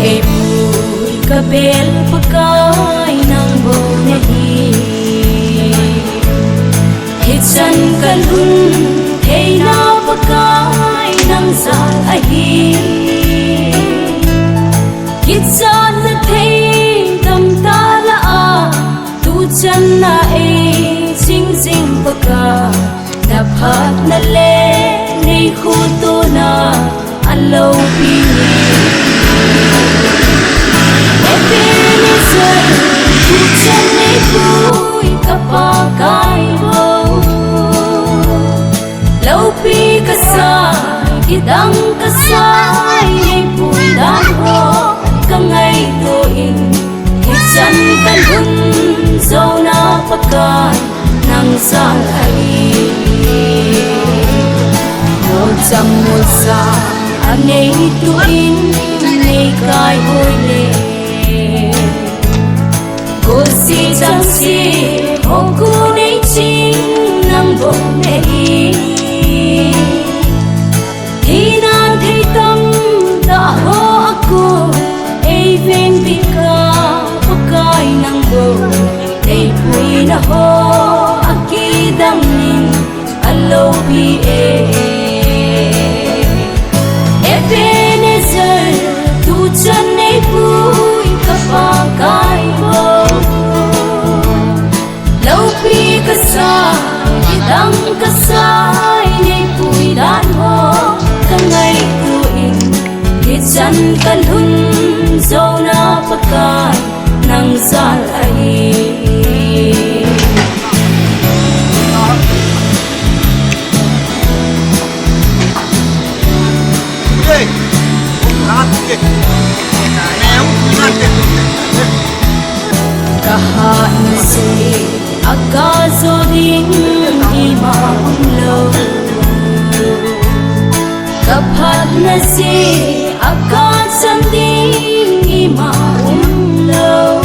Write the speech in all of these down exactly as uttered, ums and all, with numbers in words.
Neipui kabel Pakai nang bou nahi. Hichan kalhun theina Pakai nang jal ahi. Kichatna thei tamtah lah a, tuchan a eiching jing Pakai, naphatna le neikhutuona aloupi. Ebenezer, tuchan neipui ka Pakai bou. Loupi kasai, kidang kasai, neipui dan ho kangaito in, hichan kalhun jouna Pakai nang jal ahi. Molcham molsa aneitu in, neikaihoi le, golsi changse ho khu neiching nang bou nahi. Thina thei tamtah ho a kon eivenbit ka Pakai nang bou, neipuina ho akidang in aloupi e. Ebenezer, tuchan neipui ka Pakai bou. Loupi kasai, kidang kasai, neipui dan ho kangaito in, hichan kalhun jouna Pakai nang jal ahi. Kahatna jeh a kajo ding ima umlou. Kaphatna jeh a kachan ding ima umlou.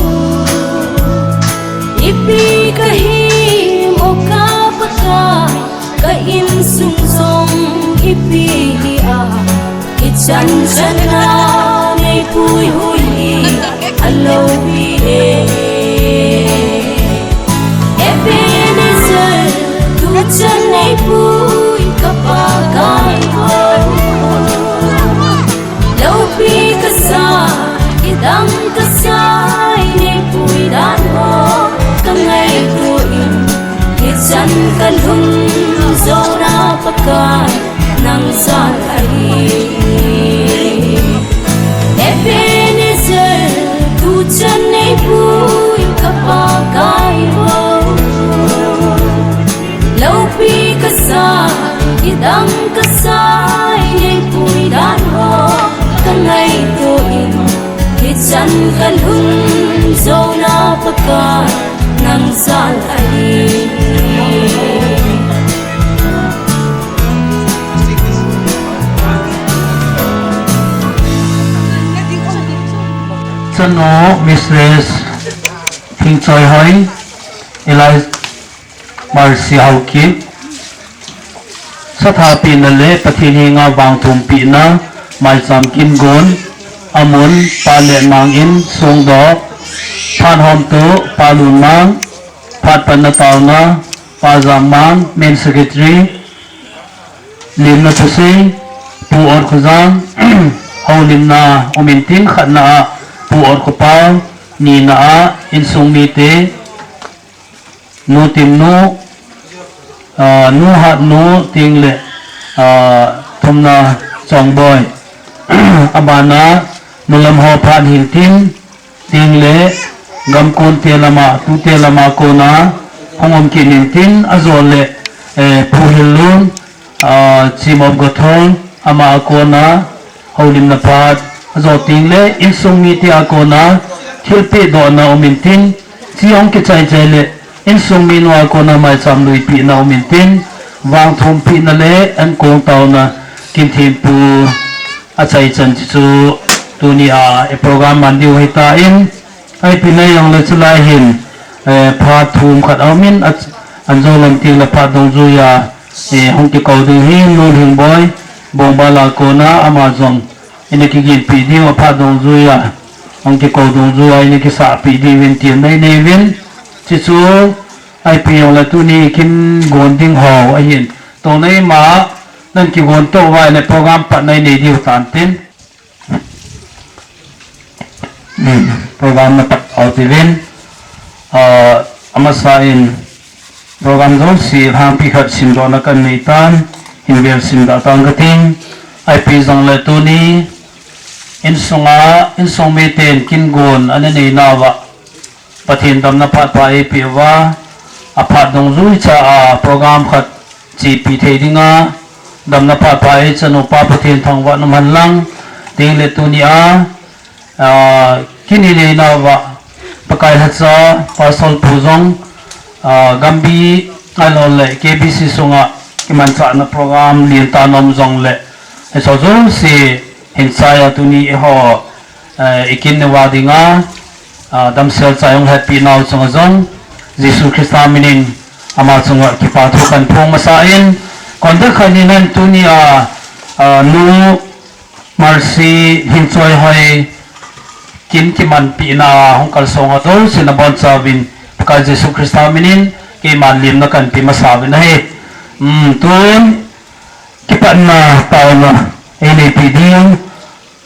Ipi kahim o ka Pakai, ka insung jong ipi hi a, kichan chan a neipui hui hi aloupi e. Ebenezer, tuchan neipui ka Pakai bou. Loupi kasai, kidang kasai, neipui dan ho kangaito in, hichan kalhun jouna Pakai nang jal ahi. Ebenezer, tuchan neipui ka Pakai bou. Loupi kasai, kidang kasai, neipui dan ho kangaito in, hichan kalhun jouna Pakai nang jal ahi. Chanu Mistress Thingchoihoi, Eli Mercy Haokip, sathapina le Pathen henga vangthumpina, maicham kingon, amun, Pa Letmang in, songdoh, phat homtu, Pa Lunmang, phat panna taona, Pa Jangmang, Main Secretary, limna thusei, Pu Orkhojang, houlimna umin tin khatna a, Pu Orkhopao, nina a, insung mite, Nu Timnu, ah, Nu Hatnu, ting le, ah, thumna Chongboi. Abana, Nu Lamho phat hin tin, ting le, gamkon te lama, tute lama kona, hung um kit in tin, ajo le, eh, Pu Hillun, ah, Chief of Gathol, ama a kona, houlimna phat, ajo ting le, insung mite a kona, thilpeh dohna umin tin, chi hung kichai chai le, insung minu a kona maicham luipina umin tin, vangthumpina le, ankong taona, Kimthempu, achai chan chu, tuni a, e program man diu hitan, Ahi pina jongle chulai hin, eh, phat thum khat aumin, a, anjo lam ting le phat dungjuia, eh, hung kikou ding hi, Nu Lhingboi, Bongbal a kona, ama jong, ina kiginpi diu, aphat dungjuia, hung kikou dungjuia ina kisahpi diuvin ti nei neivin. Chuchu ipi jongle tuni kin gon ding ho ahin, tou neima nan kigon tou uva ina program pat nei nei diu tantin. Program na pat autivin, ah, amasa in program jouse lhangpi khat simdohna kan nei tan, hinvel simdoh tan kating. Ipi jongle tuni insunga, insung miten kin gon ana neinauva Pathen damna phat pha eipeh uva, aphat dungjuicha a program khat chepi thei dinga damna phat pha eichan upa Pathen thangvah in umhen lang, tengle tunia, ah, kin ineinauva Pakai lhacha Pastor pu jong, ah, Gambih ahiloule K B C sunga kimanchahna program lentah nom jongle, hicheho jouse hinchai a tuni eiho, eh, ikin uva dinga, ah, damsel chai hung hetpi nau chunga jong Jesu Christa minin ama chunga kipathu kan phong masa in, conductor khat in tunia, ah, Nu Mercy Lhinchoihoi kin kimanpina hung kalsong a jouse nabonchauvin Pakai Jesu Christa minin keiman lemna kan pe masa uvin ahi. Um, tun kipatna taona eineipi ding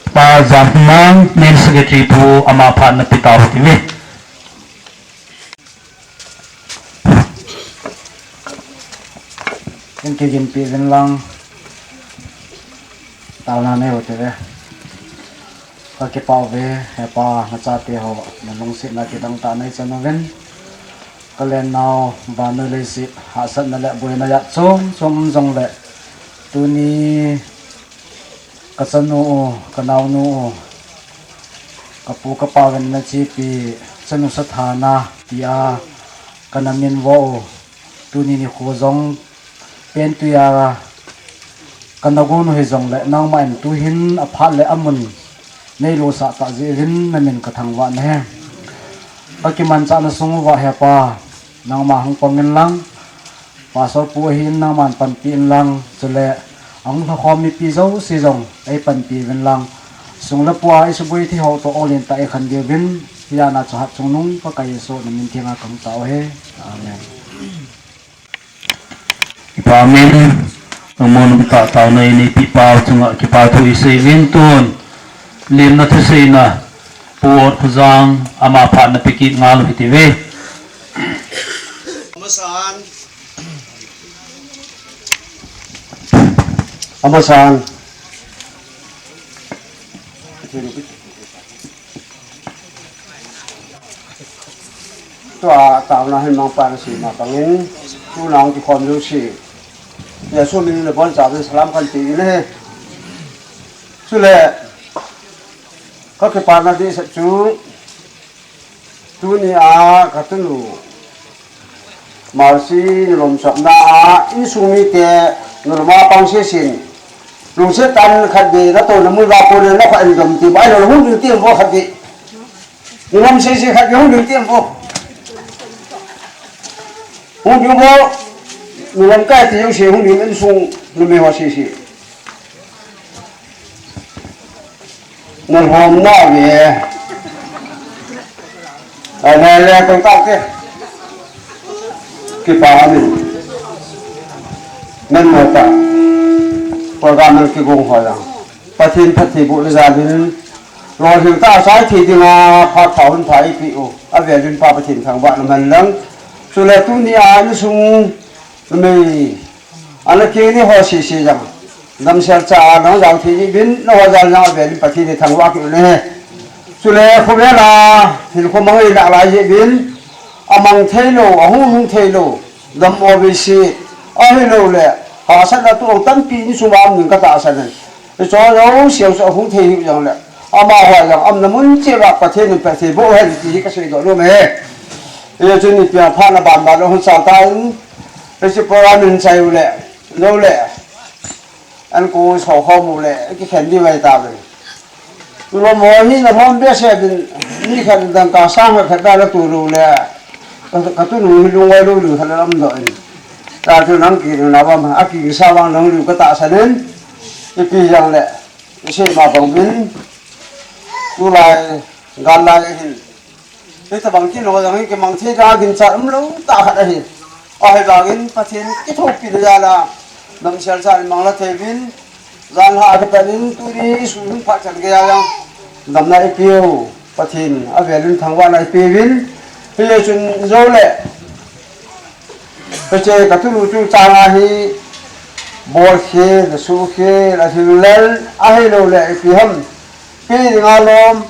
Pa Jamnang, main secretary pu, ama phat nape tauhite uve. Kin kiginpi uvin lang, taona nei uhite uve. Kakipah uve, he Pa, nachateho nalungsetna kidangtah neichan uvin, kalennau vannoi leiset hahsatna le boina jat chom chom jongle, tuni kachanu u, kanaonu u, kapu kapauvin nachepi, chanu sathana tia kana minvo u, tuni nikho jong pentuia kana gon u hijongle, nangman tuhin aphat le amun neilosah tah jeh uvin namin kathangvah nahi. Kakimanchahna sung uva he Pa, nangma hung pang in lang, Pastor pu ahin nangman panpi in lang, chule ahung lhakhom mipi jouse jong eipanpi uvin lang, sung le pai a isuboi theiho toh aw lentah a eikhen diuvin, hijat a chu Hatchungnung Pakai Jesu namin thenga kahung tao ahi. Amen. Kipa umin, nungmo nungtah taona eineipi pau chunga kipathu isei uvin, tun lemna thuseina Pu Otkhojang, ama phat nape kit ngal u hite uve. Amasan, amasan, tua taona hin mangpan seima bangin, tuna hung kikhom jouse, Jesu minin nabonchauvin salam kanpe in ahi. Chule kakipana dehset chu, tunia katunu Mercy nalomchapna a insung mite nalom a pang sese in, lungset tah in khatvei natouna mun uva kona nakhut in dom ti, bai lo hung ding ti vo khatvei. Nalom sese khatvei hung ding ti vo. Hung ding vo. Nalom kai ti jouse hung ding, insung numei ho sese. Nalhom nauve. Alele, tong taute. Kipa umin. Nangma tah. Program nang kigong ho jong, Pathen phattheibohna jalin, lolhing tah a chai thei dinga phat pha hun pha eipeh u, avelin Pa Pathen thangvah in umhen lang. Chule tunia insung numei, ana keng ni ho sese jong, damsel cha a nang jao thei jeh uvin, nangho jal jong avelin Pathen in thangvah kit u ahi. Chule khovel a hinkho mangthah lai jeh uvin, amang theilou, ahung hung theilou, dam o vei se, ahiloule hahsatna tuh tampi insung a um ding katahsan in. Hicheho jouse chu ahung thei hih jongle, amaho jong aumna mun cheh uva Pathen in phattheiboh hen ti hi kaseidoh nom e. Hiche chu nipi a phat na banban a hung chal tan, hiche program in chai u le, lou le, an ko so khom u le, kikhen diu ahi tauve. Lom ho hi nalhom behseh uvin, mi khat dangka sang khat khat beh natoh lou le, ka, katunu hi lungngai lou lou khat aumdoh in. Tua chu nang kiti nau vang, akisa vang nang lou katahsan in, ipi jongle Isei ma bang bin, tulai, gal lai hin. Hitabang kin ho jong hi kimang thei ka ginchat umlou tah khat ahi. Ahivangin Pathen kithopina jal a, damsel sa in mangla thei uvin, jan lha a kipat in tuni isu hun phat chan gei a jong damna ipiu, Pathen avel in thangvahna ipiuvin, hichun jou le Hiche ka tunu chungchang a hi, bol khel, suh khel, ahilou le, ahilou le, ipi ham. Pe dinga lom,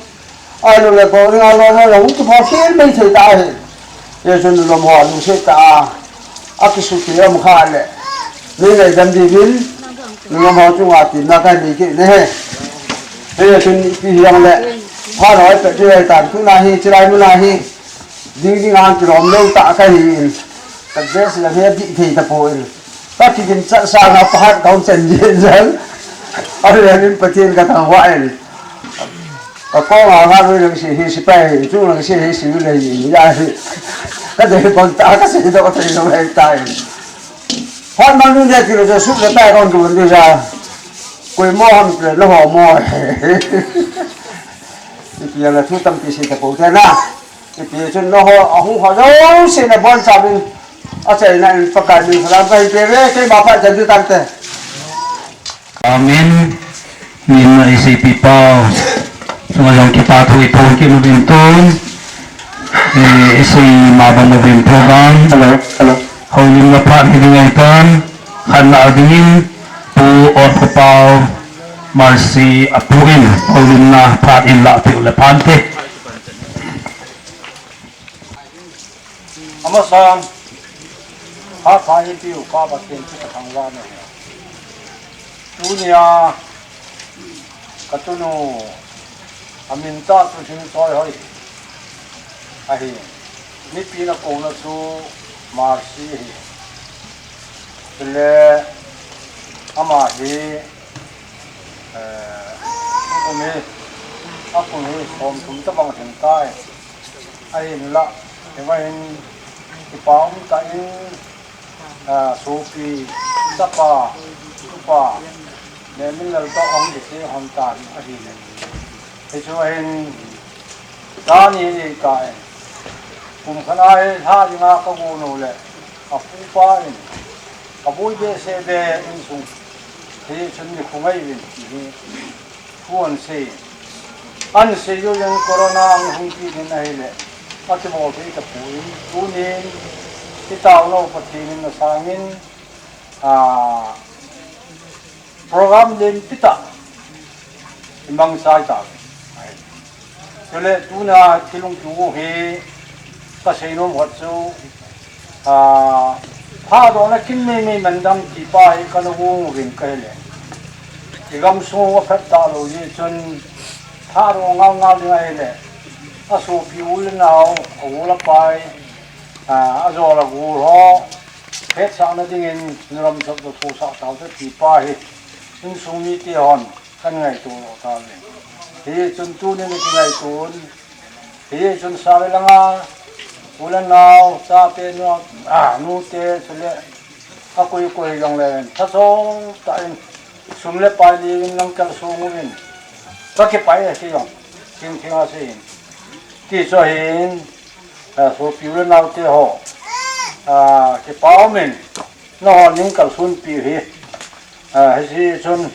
ahilou le, go dinga lom, ahilou, tu bol khel mai thei ta ahi. Hichun lom ho, lungset tah a, akisuh khel um kha le. Nei ngaidam diuvin, lom ho chunga tina kanei kit e. Hichun ipi hijongle, phat ho ipe diu ahitan, tuna hi, chilai muna hi. Ding ding a kilom lou tah kahi in. Ka dress la hi adih thei tapon. Ka kiginchat sanga phat kahin chen jeng jeng. Ahileh in Pathen kathangvah in. Ka kong a ngarui lang si hi sipai, chung lang si hi civil ahi in. Ahi. Ka dei bang tah kasei doh thei lou ahitai. Hot mang ding deh ti lou chu suh le tai kahin kivon ding a. Koi mo ham ti lou ho mo. Ipi a la thu tampi sei tapou te na. Ipi chun nangho ahung ho jouse nabonchauvin, achaina in Pakai min salam kahin peuve, keima phat chan ding tante. Amen. Nina iseipi pau. Sunga jong kipa thu iphong kit uvin tun. Eh, isei ma bang uvin program. Hello, hello. Houlimna phat hi ding ahitan. Khatna dingin Pu Orkhopau Mercy apu in houlimna phat in lah peh u le phante. Amasan, phat pha eipeu Pa Pathen chu kathangvah nahi. Tunia katunu amin tah chu Lhingchoihoi ahi. Mipin akouna chu Mercy ahi. Chule ama hi, eh, akum hi, akum hi somthum tabang lhing tai. Ahinla, himahin kipa umtah in, ah, sopi, chapa, tupa, le min laltoh ahung kiti hon tan ahile. Hichu ahin, tani ni tai. Kum khat a hi lha dinga kagon u le, apupa in, kaboi behseh be insung. Hichun nikho ngai uvin ti hi. Thu ahin sei. Ahin sei jou jeng corona ahung kit in ahile. Akibol thei tapon. Tunin, itaona Pathen in asangin, a, program lenpi tah imangcha tai. Chule tuna thil hung kiu hi kasei nom khat chu, a, thadohna kin meimei man dang ti pa hi kana gong uvin kahile. Igamsung u aphat talou jeh chun thadoh ngal ngal ding ahile. Asopi u le nao, a u le apai, a, ajol agol ho. Hetsahna dingin, naram sap toh thusah taute ti pa hi, insung mite hon, kan ngaito lou tauve. Hichun tunin kingaito un, hichun sale langa, u le nao, chate nu, a, nute, chule, akoi koi jongle, thachom tah in, sum le pai lin lang kalsong uvin, kakipah e ti jong, thing thing a sei in, ti chu ahin, a, sopi u le naote ho, a, kipa umin, nangho ning kalsonpi u hi, a, hiche chun,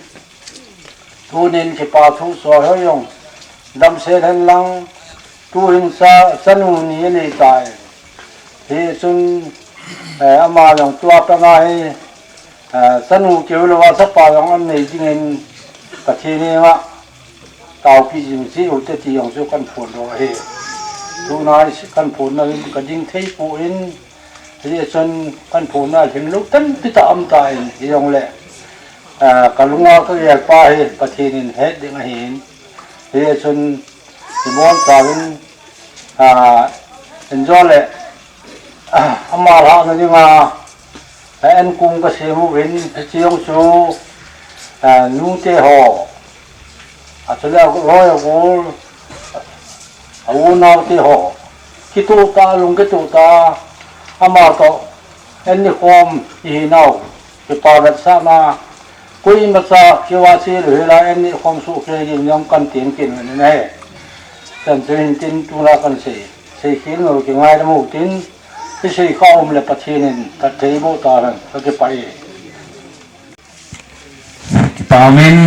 tunin kipa thu choi ho jong, damsel hen lang, tuhin cha, chanu ni anei tai. Hichun, eh, ama jong tua panga hi, eh, chanu keu louva chapa jong anei dingin, Pathen henga, taopi jing cheh u te ti jong chu kahin phon doh ahi. Tuna hi kahin phonna in kading thei poi, hichun kahin phonna lhinglou tampi tah aum tan, hijongle, a, kalunga kagel pa hi Pathen in het ding ahin. Hichun, ibonchauvin, a, injo le, a, ama lhahna dinga, a, enkong kasem uvin, hiche jong chu, a, nute ho, a, chule aloi agol, a, unaote ho, kitoh tah, lung kitoh tah, ama toh, en nikhom ihinau, kipa vetsahna, Koima cha kiva chi lu hila en ni khom su ke gi nyom kan tin kin ni ne. Chan chu hin tin tu la kan sei. Sei kin lo ki ngai da mu tin. Ki sei kha um le Pathian in ka thei bo ta ran ka ki pai. Kipa min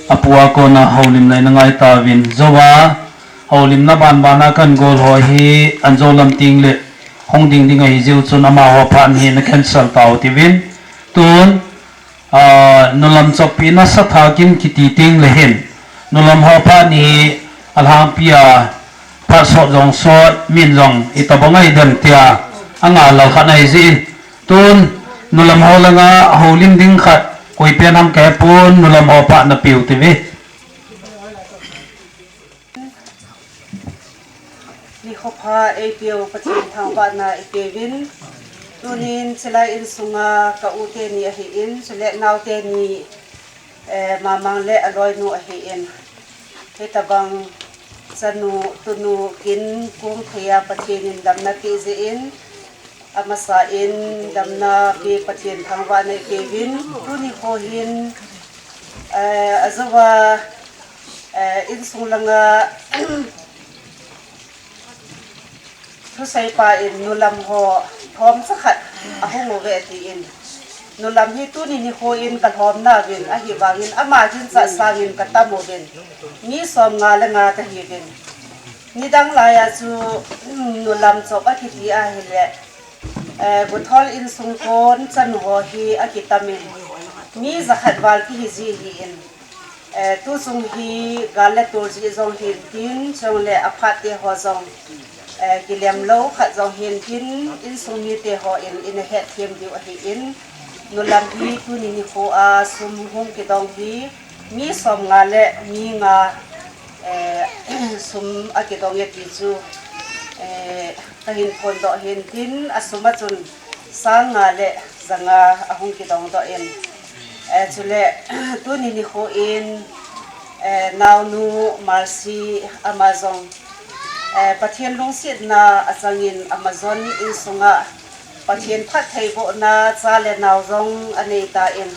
apua kona houlim lai na ngai ta vin zowa houlim na ban ban a kan gol ho hi an zo lam ting le hong ding ding ahi ziu chun ama ho phan hi na cancel tau ti vin tun Nulam chopi na sathakin kiti ting le hin nulam ho pha ni alhangpi a pha sot jong sot min jong itabang ai dem tia anga lal khat ai jin tun nulam ho langa holim ding khat koi pen ham ke pun nulam ho pha na piu ti ve. Nikho pha eipeu Pathen thangvahna ipeuvin. Tunin chilai insunga ka u teni ahin, chule nau teni, eh, mamang le aloinu ahin. Hitabang chanu, tunu, kin kung theiya Pathen in damna peh jeh in, amasa in damna pe Pathen thangvahna ipeuvin. Tuni kho hin, eh, ajoa, eh, insung langa, thusei pa in nulam ho thom chakhat ahung uve tin. Nulam hi tuni nikho in ka lhom nauvin ahivangin ama hin cha sangin ka tam uvin. Mi som nga le nga ka hiuvin. Nidang laiya chu, nulam chop akiti ahile, eh, Guthol insung kon chanu ho hi akitamin. Mi jakhat val kihi ji hin. Eh, tuchung hi gal le tul ji jong hintin, chule aphat te ho jong, eh, kilem lou khat jong hintin, insung mite ho in, in ahet them diu ahin, nulam hi tuni nikho a sum hung kidong hi, mi som nga le mi nga, eh, sum akidong e ti chu, eh, kahin phondoh hintin, asum a chun sang nga le ja nga ahung kidong doh in. Eh, chule, tuni nikho in, eh, naonu Mercy ama jong, eh, Pathen lungsetna achangin ama jong insunga Pathen phattheibohna cha le nao jong anei tan,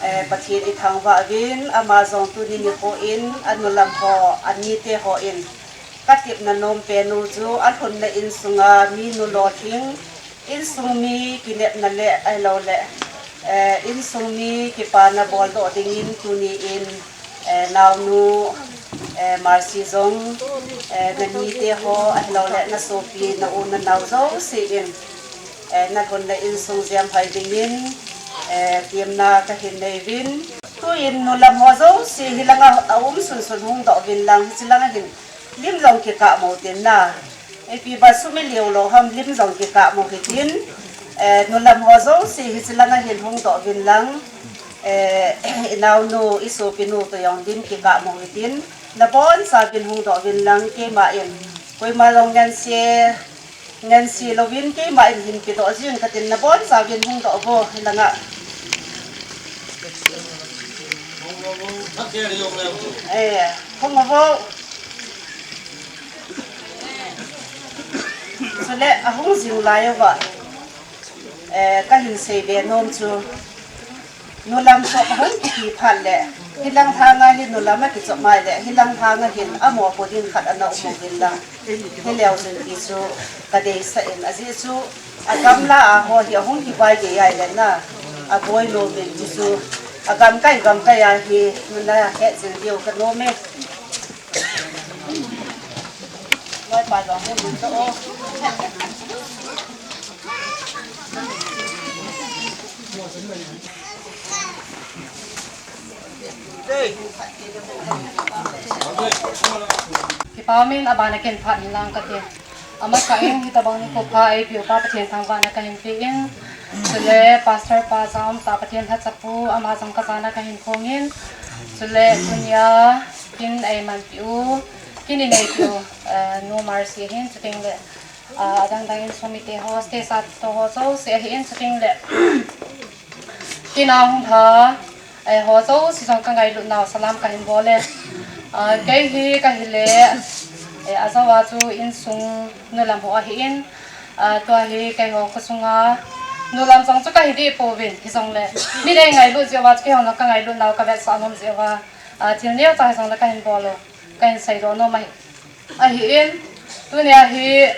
eh, Pathen ithangvah uvin ama jong tuni nikho in anulam ho, anite ho in katepna nom penu chu alhunna insunga minu lolhing, insung mi kinepna le ahilou le, eh, insung mi kipana boldoh dingin tuni in, eh, naonu, eh, Mercy jong, eh, nanite ho ahilou le nasopi, na u nanao jouse in, eh, nalhunna insung jemhoi dingin, eh, temna kahin nei uvin. Tuin nulam ho jouse hilanga aum sunsun hungdoh uvin lang, hiche langa hin lim jong kikah mo tin na. Ipi ba sum ileo lou ham, lim jong kikah mo hitin. Eh, nulam ho jouse hiche langa hin hungdoh uvin lang. Eh, inaonu, isopinu toh jong lim kikah mo hitin. Nabonchauvin hungdoh uvin lang, keima in koima jong nganse, nganse louvin keima in hin pedoh jing katin, nabonchauvin hungdoh uvo hilanga. Eh, hung uvo. Chule ahung jing lai uva, eh, kahin seibe nom chu, nulam chop ahung kiti phat le, hilang lhanga hi nulam akichop mai le, hilang lhanga hin amopo ding khat ana um uvin lang. Hileu chun ti chu kadeisah in, ajeh chu agamla a ho hi ahung kivai gei ahile na, aboi nom in ti chu, agamkai gamkai a hi nahet jing diu kanom e. Loipa jong hung ding toh o. Kipa umin, abana ken phat inlang kate. Amasa in hitabang nikho pha eipeu pa Pathen thangvahna kahin pe in. Chule Pastor pa Jaum ta Pathen lhacha pu ama jong kajana kahin phong in. Chule tunia kin eimanpi u, kin ineipi u, eh, Nu Mercy hin chuteng le, ah, adang dang insung mite ho, stage a tou ho jouse ahin chuteng le. Kin a hung lha, eh, ho jouse jong kangailut nau salam kahin bol e. Ah, kei hi kahile, eh, ajou a chu insung nulam ho ahin, ah, tua hi keiho khosunga Nulam jong chu kahi deh pouvin, hijongle. Mi dei ngailut jeh uva chu keihon ka ngailut nau ka vetsah nom jeh uva. Ah, thil neocha hijongle kahin bol u. Kahin seidoh nom ahi. Ahin, tunia hi,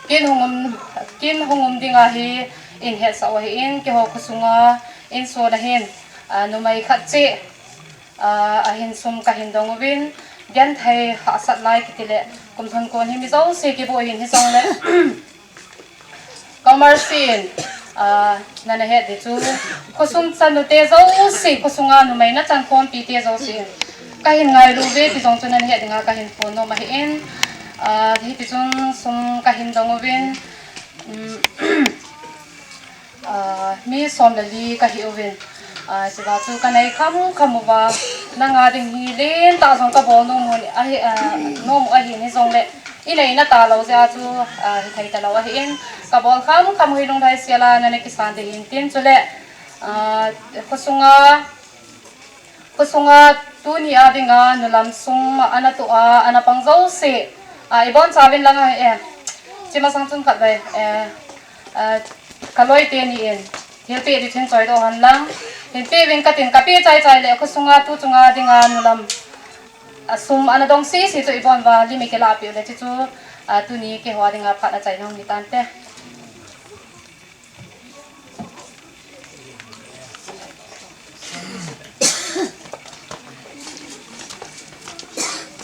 kin hung um, kin hung um dinga hi, in hetsah u ahin, keiho khosunga, insung a hin, ah, numei khat cheh, ah, ahin sum kahin dong uvin, genthei hahsat lai kiti le, kum thum kon hi mi jouse kibu ahin hijongle. Ka Mercy in, ah, nana het ding chu, khosung chanu te jouse, khosunga numei na chan khompi te jouse in. Kahin ngailu uve ti jong chu nana het dinga kahin phone nom ahin. Ah, hiti chun sum kahin dong uvin, um, ah, mi som le li kahi uvin. Ah, chuva chu kanei kham kham uva, nanga ding hi lentah jong kabol nom u ahi, ah, nom u ahin hijongle, inei na talou jeh a chu, ah, hithei talou ahin, kabol kham kham u hi lunglhai sel a nana kisan ding hin tin chule, ah, khosunga, khosunga tunia dinga nulam sum ana toh a, ana pang jouse, ah, ibonchauvin lang ahi e. Chi masang chun khatvei, eh, ah, kaloi teni in, thil peh ding chun choidoh hen lang. Hin peh uvin katin, kapeh chai chai le, khosunga tu chunga dinga nulam, ah, sum ana dong sese chu ibon uva, lim ikilahpeh u le, chuchu, ah, tuni keiho dinga phat achaina hung hitante.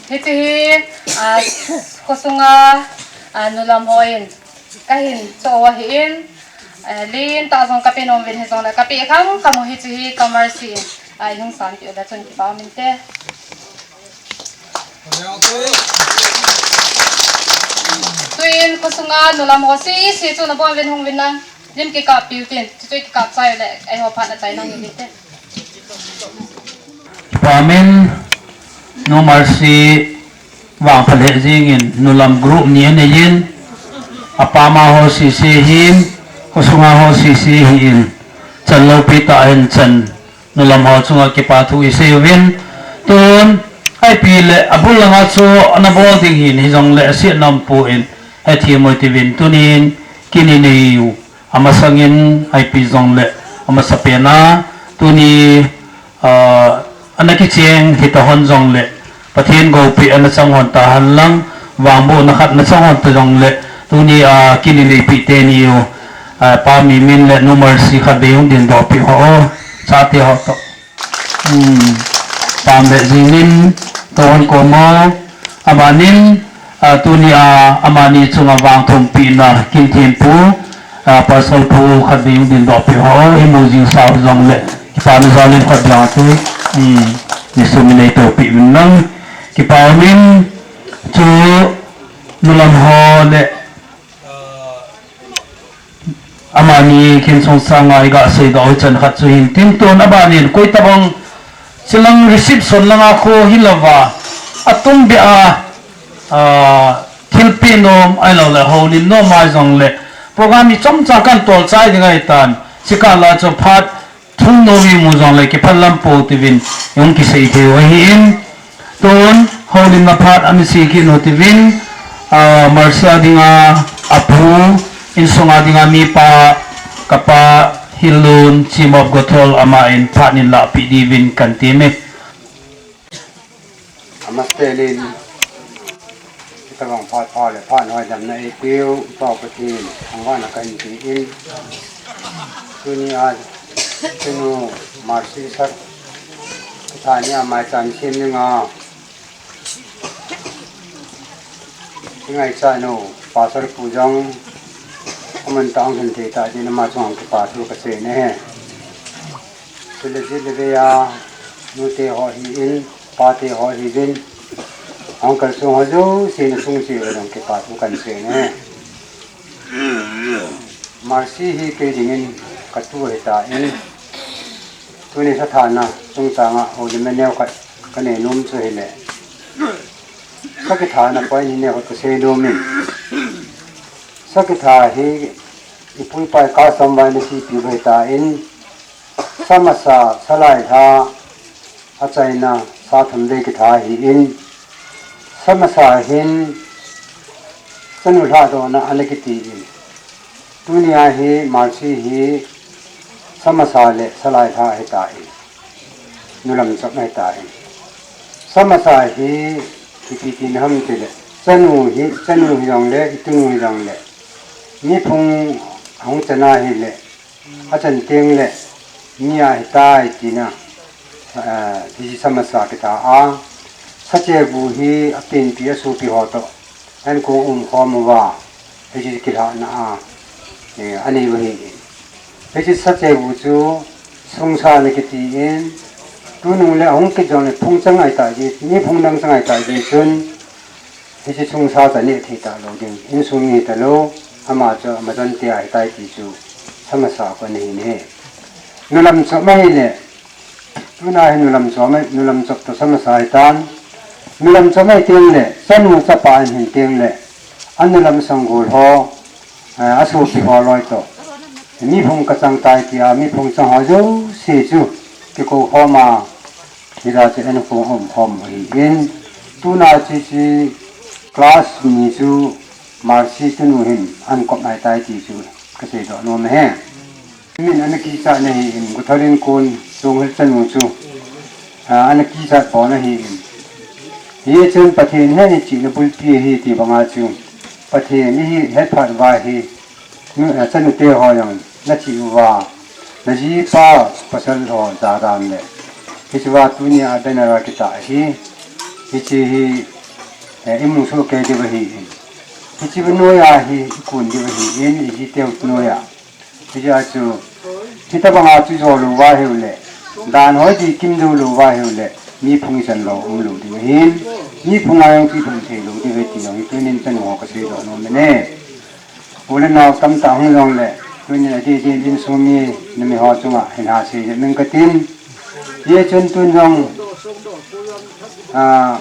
Hiche hi, ah, khosunga, ah, nulam hon kahin cho u ahin, ah, lentah jong kapeh nom uvin hijongle kapeh kham kham u hiche hi ka Mercy in, ah, ihung sanpeh u le chun kipa um inte. Tuin khosunga nulam ho sese chu nabon uvin hung uvin lang, lim kikappiu tin, chuchu kikap chai u le, eiho phat achaina hung hinte. Kipa um in, Nu Mercy vangpha lheh jengin, nulam group ni aneiyin, apam a ho sese hin, khosunga ho sese hin, chan loupi tah hin chan, nulam ho chunga kipa thu isei uvin, tun, ipi le, abul langa chu, ana bol ding hin, hijongle, aset nom poi, hethem u hite uvin, tunin, kin inei u, amasangin, ipi jongle, amasapen a, tuni, ah, ana kicheng hita hon jongle, Pathen goupi ana chang hon tahen lang, vangbohna khat ana chang hon ta jongle, tunia kin ineipi teni u, ah, Pa Mimin le Nu Mercy khatvei hung dingdoh peh hon, chate ho toh. Hmm. Pam le jingin, tohon komo, amanin, ah, tunia, amani chunga vangthumpina, kin thempu, ah, pastor pu khatvei hung dingdoh peh hon, imu jing sau jongle, kipana jalin khatvei ate, hmm, Jesu min in eitohpeh uvin lang, kipa um in, chu, nulam ho le, amani kin sung sanga iga seidoh u chan khat chu hin tin tun abanin koi tabang chilang reception langa kho hilouva atum beh a, ah, thilpeh nom ahilou le houlim nom a jongle program ichomcha kan tolchai ding ahitan chikah la chu phat thum nom imu jongle kiphalam pou tiuvin, ihung kisei thei u ahin, tun, houlimna phat ana che kit u tiuvin, ah, Mercy a dinga, apu, insunga dinga mipa, kapa, Hilun, Chimop Gothol, aman phat nin lahpeh diuvin kan teme. Amastenin, itobang phat pha le phat hoidamna eipeu, Pau Pathen, thangvahna kahin pein, tunia, tunu, Mercy sir, kathani a maicham sem dinga, ingaichat nu, Pastor pu jong, amun tah hung hin thei tah din ama chunga kipa thu kasei nahi. Chule jile vea, nute ho hin, pate ho hin, uncle sung ho jouse na sung cheh uva jong kipa thu kan sei nahi. Mercy hi kei dingin katu ahitan, tuni sathana chungchanga houlimna neo khat kanei nom chu hile, sakithana point hi neo khat kasei nomin, sakitha hi ipu ipa i custom uva ana seipeh u ahitan, sa masa, sa lailha, achaina, sa thum vei kitha ahin, sa masa hin, chanu lhahdohna ana kitin, Tunia hi Marsi hi samasa le salailha ahitai. Nulam chop ahitai. Samasa hi ipi tina ham tile, chanu hi, chanu hijongle, itunu hijongle, miphung ahung chana hile, achan tengle, mi ahitai tina, eh, hiche samasa kitha a, sachebu hi apenpi asopi ho toh ankong umkhom uva, hiche kilhahna a, eh, anei u ahi. Hiche sachebu chu sungsa ana kiti in, tunung le ahung kit jongle phung chang ahitai, miphung dang chang ahitai chun, hiche sungsa chu aneh thei talou ding, insung mi hitalou, ama chu amachante ahitai ti chu samasa kon ahi ne. Nulam chop ahile, tuna hi nulam chop, nulam chop toh samasa ahitan. Nulam chop ahi tengle, chanu chapa ahin tengle, anulam sanggol ho, eh, asopi ho loi toh, miphung kachang tai tia miphung chang ho jouse chu kikou khom a, hijeh chun ankong umkhom u ahin, tuna hiche class ni chu Marsi tunu hin ankop ahitai ti chu kaseidoh nom ahi. Min ana kichat na ahin, Guthol in kon, Chonghel chanu chu, ah, ana kichat bou na ahin. Hichun Pathen hi ichihna bulpi ahi ti banga chu, Pathen ihi hetphat uva hi, nu, eh, chanute ho jong nachih uva, najipa pasal ho jadam le, hichea tunia banner a kitah hi, hiche hi, eh, imu soh kei diu ahin, hiche noiya hi ikon diu ahin, ijiteu noiya. Hijeh chun, hitobanga chu ijo louva ahiule, dan ho ikikim jou louva ahiule, miphung ichan lou umlou diu ahin, miphung a jong chu ilhun theilou diu ahi ti jong hi tunin chanu ho kaseidoh nom e. U le nao tamtah hung jongle, tunin adeh deh in insung mi, nami ho chunga hin hasei jep ing katin. Hichun tun jong, ah,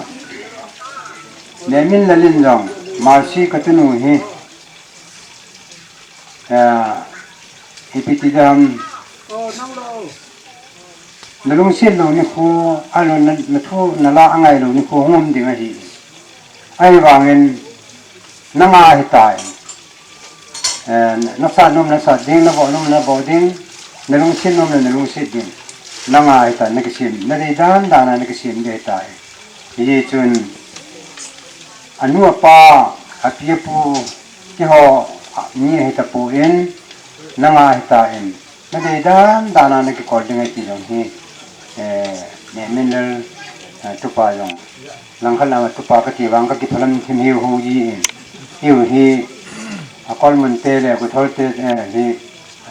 Neminlal in jong, Marsi katunu hi, ah, ipi ti dam, nalungset lou nikho, ahilou na, nathu nala angai lou nikho hung um ding ahi. Ahivangin, nanga ahitai. Eh, nasat nom nasat ding, nabol nom nabol ding, nalungset nom nalungset ding. Nanga ahitai, nakisem, nadei dan dan a nakisem ding ahitai. Hichun, anu apa, api apu, keiho, mi ahitapon, nanga ahitan, nadei dan dan a nakikol ding ahi ti jong hi, eh, Neminlal, eh, tupa jong. Langkhat lang a tupa kati vang kakiphalam thim hiu hou jin. Hiu hi, a Kolmun te le, Guthol te, eh, hi,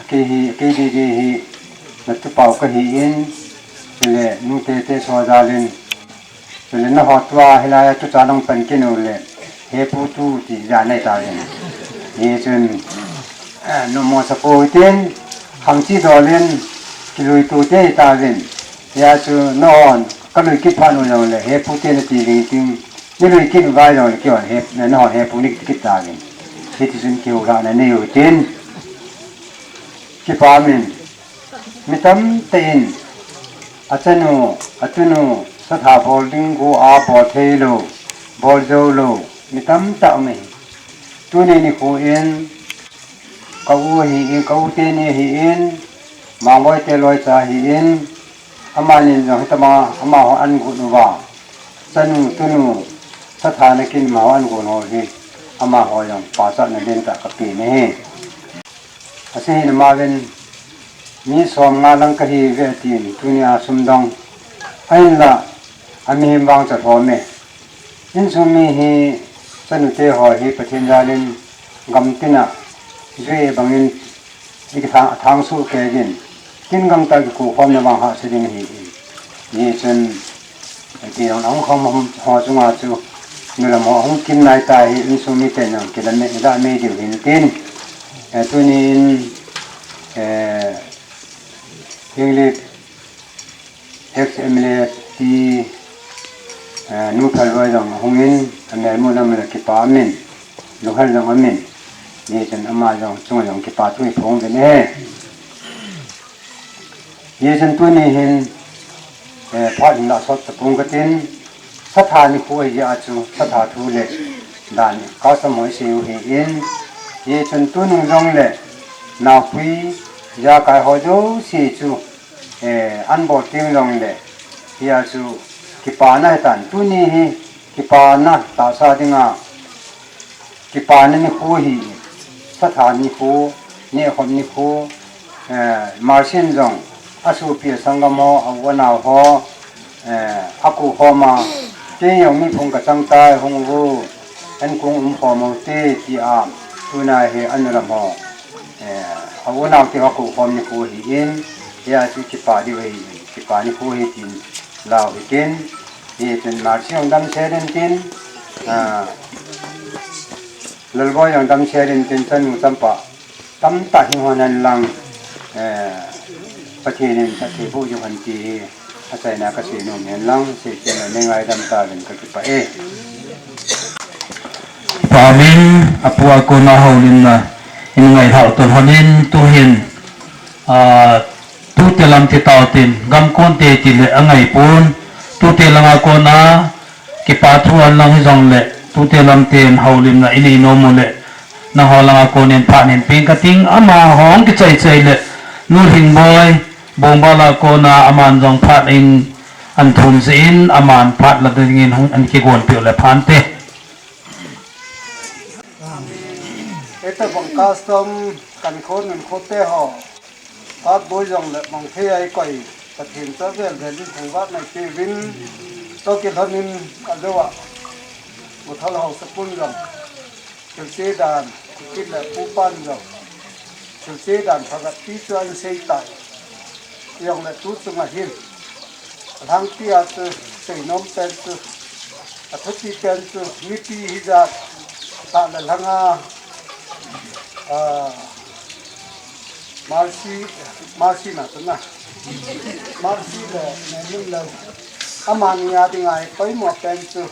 akei hi, akei didi hi, na tupa u kahin, le, nu te te so jalin, Chule nangho tua hilai a tuchan nang pan kit uleh, hepu tu ti ja nei tauvin. Hichun, eh, numo sapo hitin, khangchi dolin, kilui tu te tauvin. Hia chu nangho, kalui kit phat uleh, hepu te nati ding tin, nilui kit uva uleh, kihon he, nangho hepu ni kit tauvin. Hitichun kihou lhahna nei utin. Kipa min. Mi tamtah in, achanu, atunu, satha bol ding go a bol thei lou, bol jou lou, mi tamtah um e. Tuni nikho in, ka u ahin, ka u teni ahin, Mangboi te loicha ahin, amanin jong hitobang, amaho an gon uva. Chanu, tunu, satha nakin amaho an gon ho hi, amaho jong pachatna lentah kape nahi. Asei hina mauvin, mi som nga lang kahi uve atin, tunia sum dong. Ahinla, amihem vang cha lhom e. Insung mi hi, chanute ho hi Pathen jalin, gam tina, jui bangin, ikithang, athang soh kei jin. Tin gangtah kikoukhomna vang hahsa ding ahi. Hichun, Pi jong ahung khom ho chunga chu, nulam ho ahung kin nai ta hi, insung miten jong kilah mei diu hin tin. Eh, tunin, eh, English ex M L A ti, eh, Nu Phalvoi jong ahung in, amelmun amun a kipa amin, lunghel jong amin. Hichun ama jong chunga jong kipa thu iphong uvin ahi. Hichun tuni hin, eh, phat hin lah sot tapong katin, satha nikho ahi jeh a chu, satha thu le dan, custom ho isei u ahin, hichun tunung jongle, naopui, ijakai ho jouse chu, eh, an bol teng jongle, hia chu kipana hitan, tuni hi kipana tahsa dinga, kipana nikho hi, satha nikho, nehkhom nikho, eh, Marchin jong, asopi asanggam ho, a-u anao ho, eh, akou khoma, kei jong mi phung kachang tai, hung uvo, ankong umkhom ute, tia, tuna hi anu lam ho, eh, a-u anao te ho kou khom nikho hi in, hia chu kipa diu hi, kipa nikho hi tin, lau hi tin, hi tin Marchi jong damsel in tin, ah, Lalboi jong damsel in tin, chanu champa, tamtah hing hon hen lang, eh, Pathen in phatthei boh jing hen ti hi, achaina kasei nom hen lang, seichenna nei ngaidam tauvin kakipah e. Pa min, apu a kona houlimna, in ngailhah tun honin, tuhin, ah, tute lam ti tau tin, gam kon te ti le angai pon, tute langa kona, kipa thu an lang hijongle, tute lam ten houlimna inei nom u le, nangho langa konin phat hin peng kating, amaho hung kichai chai le, Nu Lhingboi, Bongbal a kona aman jong phat in an thum jeh in, aman phat la dingin hung an kigon peh u le phante. Hitabang custom kan khon in khote ho. Patboi jongle mang thei a ikoi, Pathen chu avel vel in thangvah nei tiuvin, toh kilhonin ajou a, Muthol haosapu'n jong, thilse dan, kit le pupan jong, thilse dan phabep pi chu ahin sei tai. Jongle tu chunga hin, alhangpi a chu, seinom pen chu, athupi pen chu, mipi hijat, tah le lhanga, ah, Marchi, Marchi na tuna. Marchi le, Nemin le, amani a dinga hi poimo pen chu,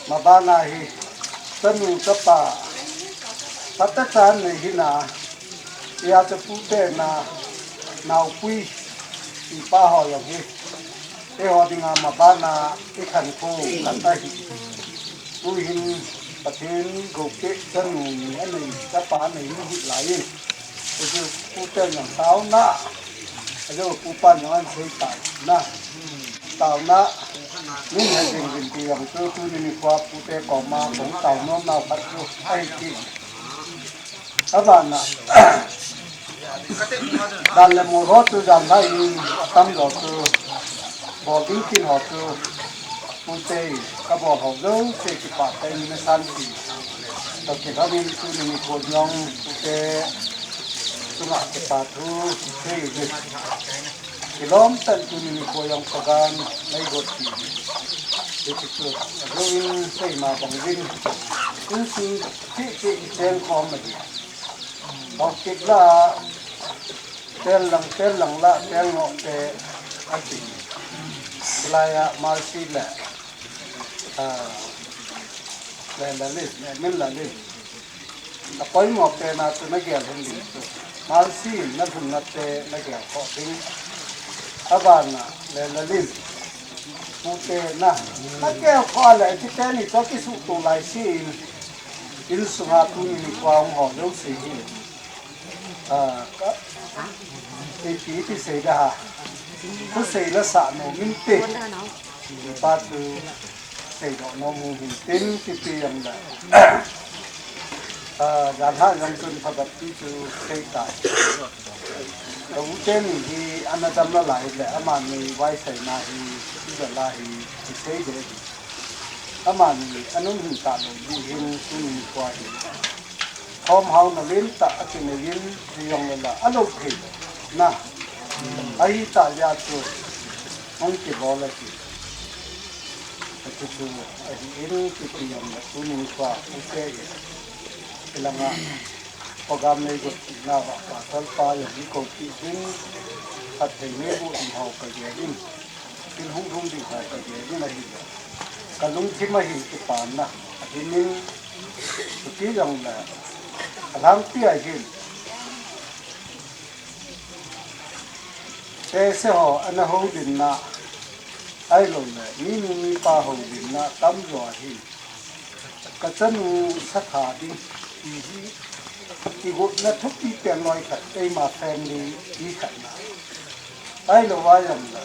mabana hi, chanu chapa, phatechan nei hina, hia chu pute na, naopui, ipa ho jong hi, eiho dinga mabana, ikhankho, khat ahi. Tuhin Pathen goupeh chanu ni anei, chapa anei ni hi laiyin. Hichu pute jong taona, ajou pupan jong ahin sei taona. Taona, min he jing jing ti jong chu tuni nikho a pute koma kahung taonom nau khat chu ahi ti. Abana, dan le mol ho chu jan lai in atam jo chu, bol ding kin ho chu, pute in kabol ho jouse kipah tah in nasan ti. Toh kilhonin tuni nikho jong pute chunga kipa thu sei uvin. Kilom tah in tuni nikho jong program neigot ti. Hichu ajou in seima bang uvin, insung thil thil kicheng khom ahi. Bangkit la, tel lang, tel lang la, tel ngoh te, ati. Hilai a, Marchi le, ah, le Lalin, le Min Lalin. Apoimo pen a chu nagel hon ding chu. Marchi in nalhunna te nagel khoh ding. Abana, le Lalin. Pute na, nagel khoh le, ti teni chu kisuhtoh laise in. Insunga tuni nikho a hung ho jouse hi. Ah, ka, ipi ti sei da ha. Thusei la sah nom inte. Ipa chu seidoh nom u hin tin kiti jongle. Ah, janhi jong chun phabep pi chu sei tai. Ka u teni hi ana dam la lai le amani vaisaina hi, i da la hi, i sei de hi. Amani anun hin talou di hin tuni nikho a hi. Khom haona lentah akinei in, hijongle la, alou thei na. Ahitah jeh a chu, hung kibol ahi. Hichu chu, ahi in, kiti jongle, tuni nikho a, pute in. Hilanga, program neigot nau a, pastor pa jong hi kou kit in, phatthei neiboh ding ho kagel in. Thil hung lhung ding ho kagel in ahile, kalungthim a hin kipana ahi in, chuti jongle, alhangpi a hin, tese ho ana houlimna, ahiloule, mi nu mi pa houlimna tamjo a hin, kachanu satha ding, ti hi, Kigotna thupi pen loi khat, eima family mi khat na. Ahilou va jong le,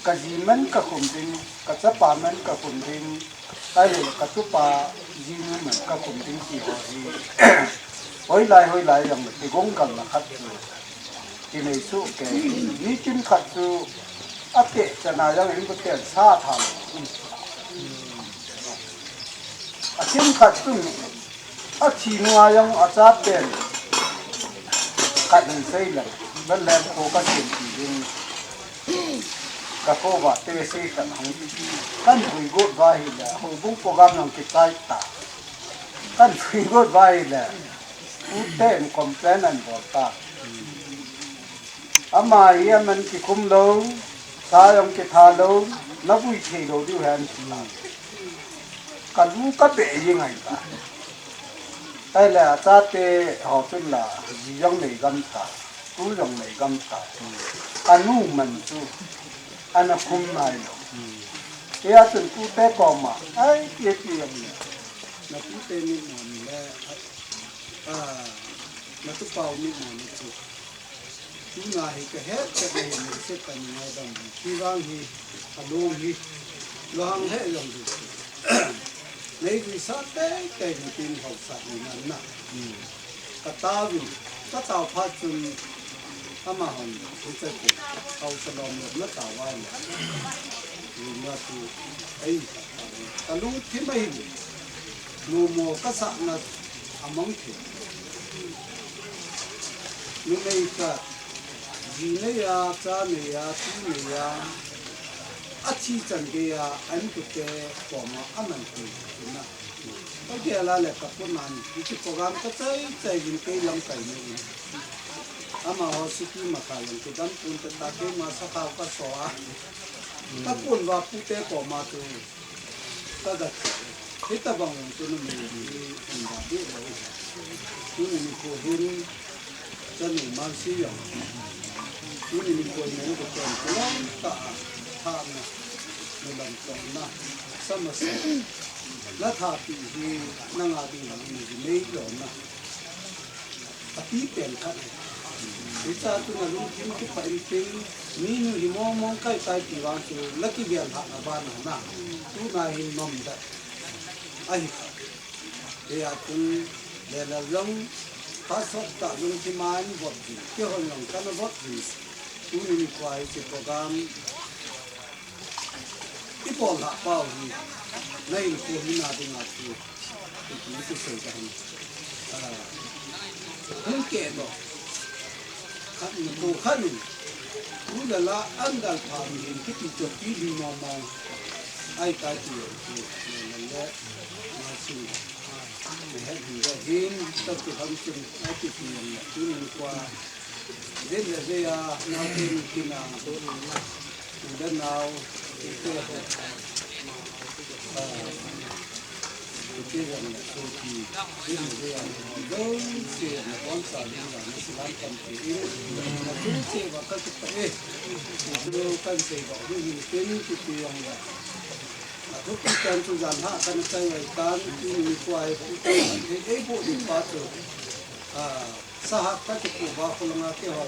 ka ji man ka khum ding, ka chapa man ka khum ding, ahilou le ka tupa jinu man ka khum ding ti ho hi. Hoilai, hoilai jong le, kigong galna khat chu kinei soh kei. Mi kim khat chu, a te chana jong in ko ten sa tha lou. A kim khat chu, a thi nunga jong a cha pen. Khat in sei le, Bethlehem kho ka sem ti ding. Ka kho va te sei khat hung. Kan vui got va hi le, houbung program jong kichai ta. Kan vui got va hi le, u te in complain an bol ta. Ama hi aman kikhum lou, sa jong kitha lou, na vui thei lou diu hen. Ka lu ka be ji ngai ta. Ahile a chate ho chun la, ji jong nei gam ta, tu jong nei gam ta. A nu man chu, ana khum nai lou. Hia chun tute koma, ai, ti ti jong le. Na tute ni mon le, a, na tupa u ni mon chu. Tuna hi ka het chet na hi, ni se ka ni ngai dam. Hi vang hi, a lung hi, lo hang he jong du. Nei vui sa te, te ni tin hau sa ni nan na. Ka tao vi, ka tao phat chun, ama hon, hi chet te, hau sa lom lom na tao vai na. Vui na tu, ei, ka lung thi mai hi. Numo ka sahna a mang thei. Numei khat, ji nei a, cha nei a, tu nei a, a thi chan gei a, a inkote koma a man thei na. Ka gel a le ka pun a ni, hiche program ka chai chai in kei lamkai na in. Amaho city ma ka lang kidam pon te ta keima sakhao ka so a. Ka pun va pute koma chu. Ka ga che. Hitabang jong chu numei hi um da deh lou. Tuni nikho hin, chanu Mercy jong. Tuni nikho hin ka chen ka lom ta a. Tha na, na lam chong na. Sa masa. Na thapi hi, na nga ding lang ni nei lom na. A pi pen khat. Hicha chu na lungthim kipah in tin, mi nu hi mong mong kai tai ti vang chu, na kigel lhah na ban na. Tuna hin nom da. Ahi kha. Hia chun, le la jong, pha sot ta lungthim a in vot di. Kei hon jong kana vot di. Tuni nikho hiche program. I bol lhah pau hi, na hinkho hi na dinga chu, i ti chu sei ka hin. Ah, hung keh doh. Khat in, ko khat in, u le la an dal pha in kiti chu ti ding mong mong. Ai ka ti, ti, le, le, le, na sin. Ni het hin le hin, ta tu ham chun, ai ti ti le, tu nin kwa. Din le ze ya, na te ni kina. Unda nau, ute ho. Ah, ute ho na sopi. Ute ho na dong se na bon sa ni na na silam kam te. Na tu se ba ka tu pa e. Na tu kan se ba hu ni pen tu tu yang ya. Na tu kan tu jan ha kan chai wai tan tu ni kwa e tu. Ei bu ni pa tu. Ah. Sahak ka kipu ba khulanga keiho.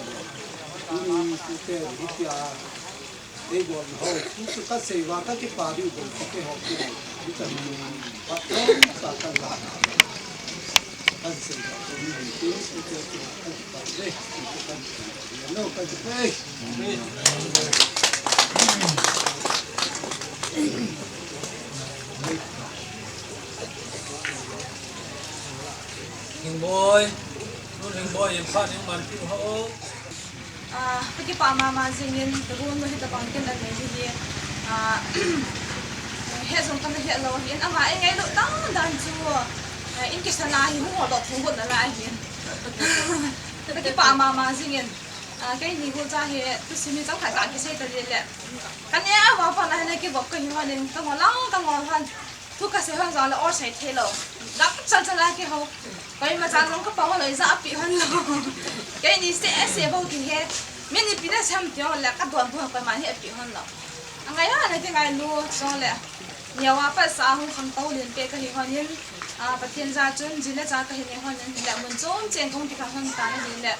Tuni tute hitia. Ei bol ho. Tutu ka sei va ka kipa diu bol keiho keiho. Hitia ni. Patron ka ka la. Ka sei va tuni tute ka kipa de. No ka kipa. Hingboi, nun Hingboi, in phat ning man piu ho. Ah, ka kipah mama jingin, ka gun no hitabang kin anei hi hi. Ah, het jong kana het lou hin, ama ei ngailut dan dan chu, ah, in kisana hi hung ho doh thung got na lai hin. Ka kipah mama jingin, ah, keini gu cha hi, tu simi chang khat ka kisei ta le le. Ka ne a va pa na ne kivop ka hi hon in, ka ngol lang, ka ngol hon. Thu ka sei hon jong le or sei thei lou. Gam chal chal a keiho. Koima chan jong ka pang lou, ija api hon lou. Keini se, se bou ti he. Min ipi na sem ti hon le ka don bou koima hi api hon lou. Angai a na ti ngailu jong le. Neo a pat sa hung khangtou len pe ka hi hon in. Ah, Pathen jal chun, ji le cha kahin nei hon in, le mun chom chen kong kipan hon tan ahile,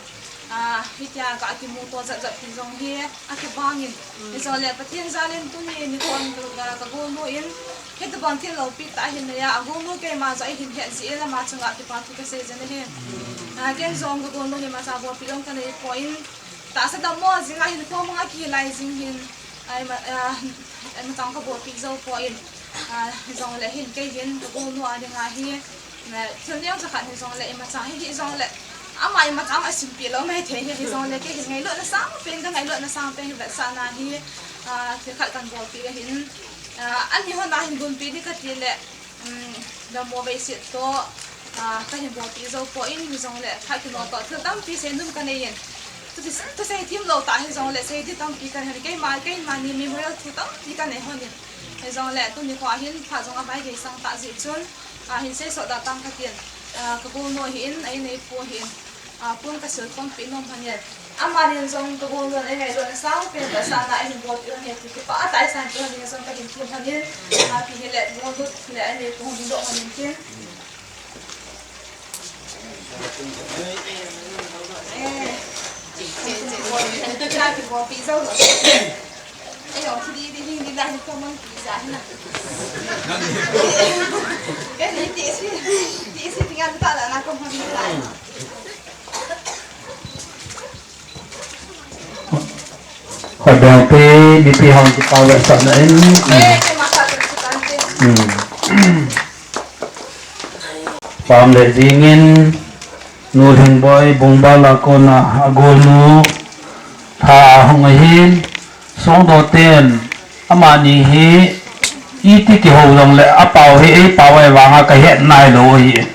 ah, hitia ka kimu to jat jat ti jong hi, akibang in. Hijongle Pathen jal in tuni nikho in ka, ka golnu in, hitobang thil lopi tah ahin nei a, agolnu keima jong eihin het jeh in ama chunga kipa thu kasei jin ahi. Ah, ken jong ka golnu hi imacha bolpi jong kanei poi, tahsa dammo jing a hin khomang a kilai jing hin, ai ma, ah, ai ma chang ka bolpi jou poi. Ah, hijongle hin kei hin ka golnu a dinga hi, eh, thil neo cha khat hijongle imacha hi hijongle ama imacha ama simpeh lou maithei hi, hijongle kei hin ngailutna sangpen, ka ngailutna sangpen hi vetsahna hi, ah, thil khat kan bolpi ahin, ah, ani hon a hin gunpi ding kati le, um, dammo veiset toh, ah, kahin bolpi jou poi, hijongle khat kino toh thil tampi seinom kanei in. Thusei, thusei themlou tah hijongle sei ding tampi kanei in, keima, keima ni memorial thu tampi kanei hon in. Hijongle tuni kho a hin phat jong avaigei sang tah jeh chun, ah, hin seisot da tang katin, ah, ka golnu ahin, a inneipu ahin, ah, pon kasil khompi nom hon in. Amanin jong ka golnu in eingailutna sangpen vetsahna ahin bolpi hon in ti kipah tah a isanpeh hon in jong kahin them hon in, ah, pi hile golnu le a inneipu hung doh hon in tin. Khodang pi, mipi hon kipa vetsahna in. Hmm. Pam le jingin, Nu Lhingboi, Bungbal a kona agolnu, lha ahung ahin, Songdoh ten, amani hi, iti kihou jongle, apao hi, eipao ahivanga kahet nailou ahi.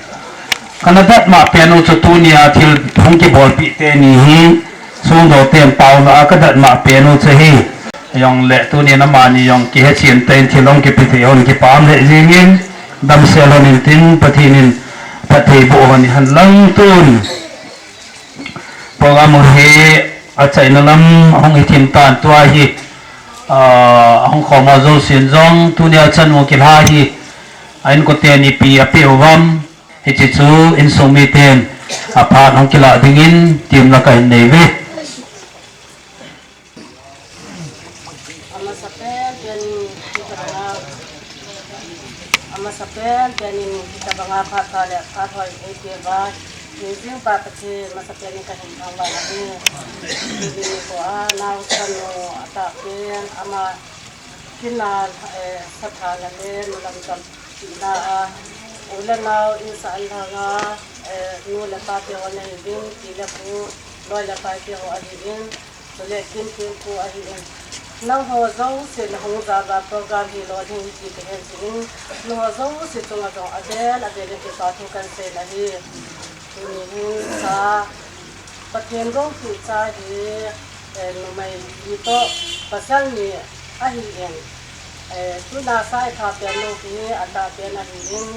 Kana dat mah pen u chu tunia thil hung kibolpeh teni hi, Songdoh ten paona a kadat mah pen u chu ahi. Jongle tunin amani jong kihechen tah in thil hung kipe thei hon kipah le jingin, damsel hon in tin Pathen in phatthei boh hon hen lang tun. Program u hi achaina lam ahung hi thim tan tua hi, ah, ahung khom ho jousen jong tunia chanu kilha hi, a inkoten ipi apeh uvam, hiche chu insung miten aphat hung kilah dingin temna kahin nei uve. Amasapen pen in hitabanga, amasapen pen in hitabanga phat pha le phat hoi eipeh uva, hingjing Pa Pathen masapen in kahin thangvah ahi. Tuni nikho a naochanu atahpen ama kinal, eh, sathana le nulam cham pina a, u le nao in sa an lhanga, eh, nu le pa te ho nahiuvin, pi le pu, loi le pai te ho ahiuvin, chule kin kin pu ahiuvin. Nangho jouse nahung jal uva program hi lolhing hi ti kahin jih in, nangho jouse chunga jong avel avel in kipa thu kahin sei ahi. Tuni hin cha, Pathen gonpeh cha hi, eh, numei ni toh pasal ni ahin, eh, tuna sa itha pen lou hi atahpen ahin,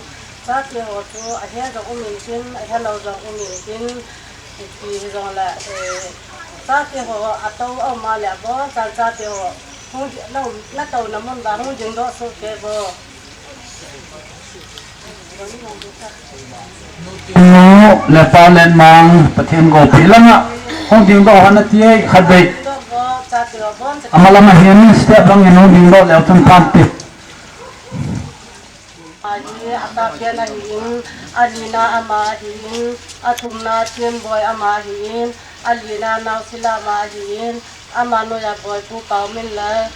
chate ho chu ahe jong um intin, ahelou jong um intin, ipi hijongle, eh, chate ho atou aum a le abonchan chate ho hung di-, na, natouna mun uva hung dingdoh soh kei uvo. Nu le pa le mang Pathen gonpeh langa hung dingdoh hon ati e, khatvei. Amalam ahin step lang in hung dingdoh leu chun phante. Ahi, atahpen ahin, alina ama ahin, athumna Themboi ama ahin, alina Naosila ama ahin, ama noiya Boipu Paominlal,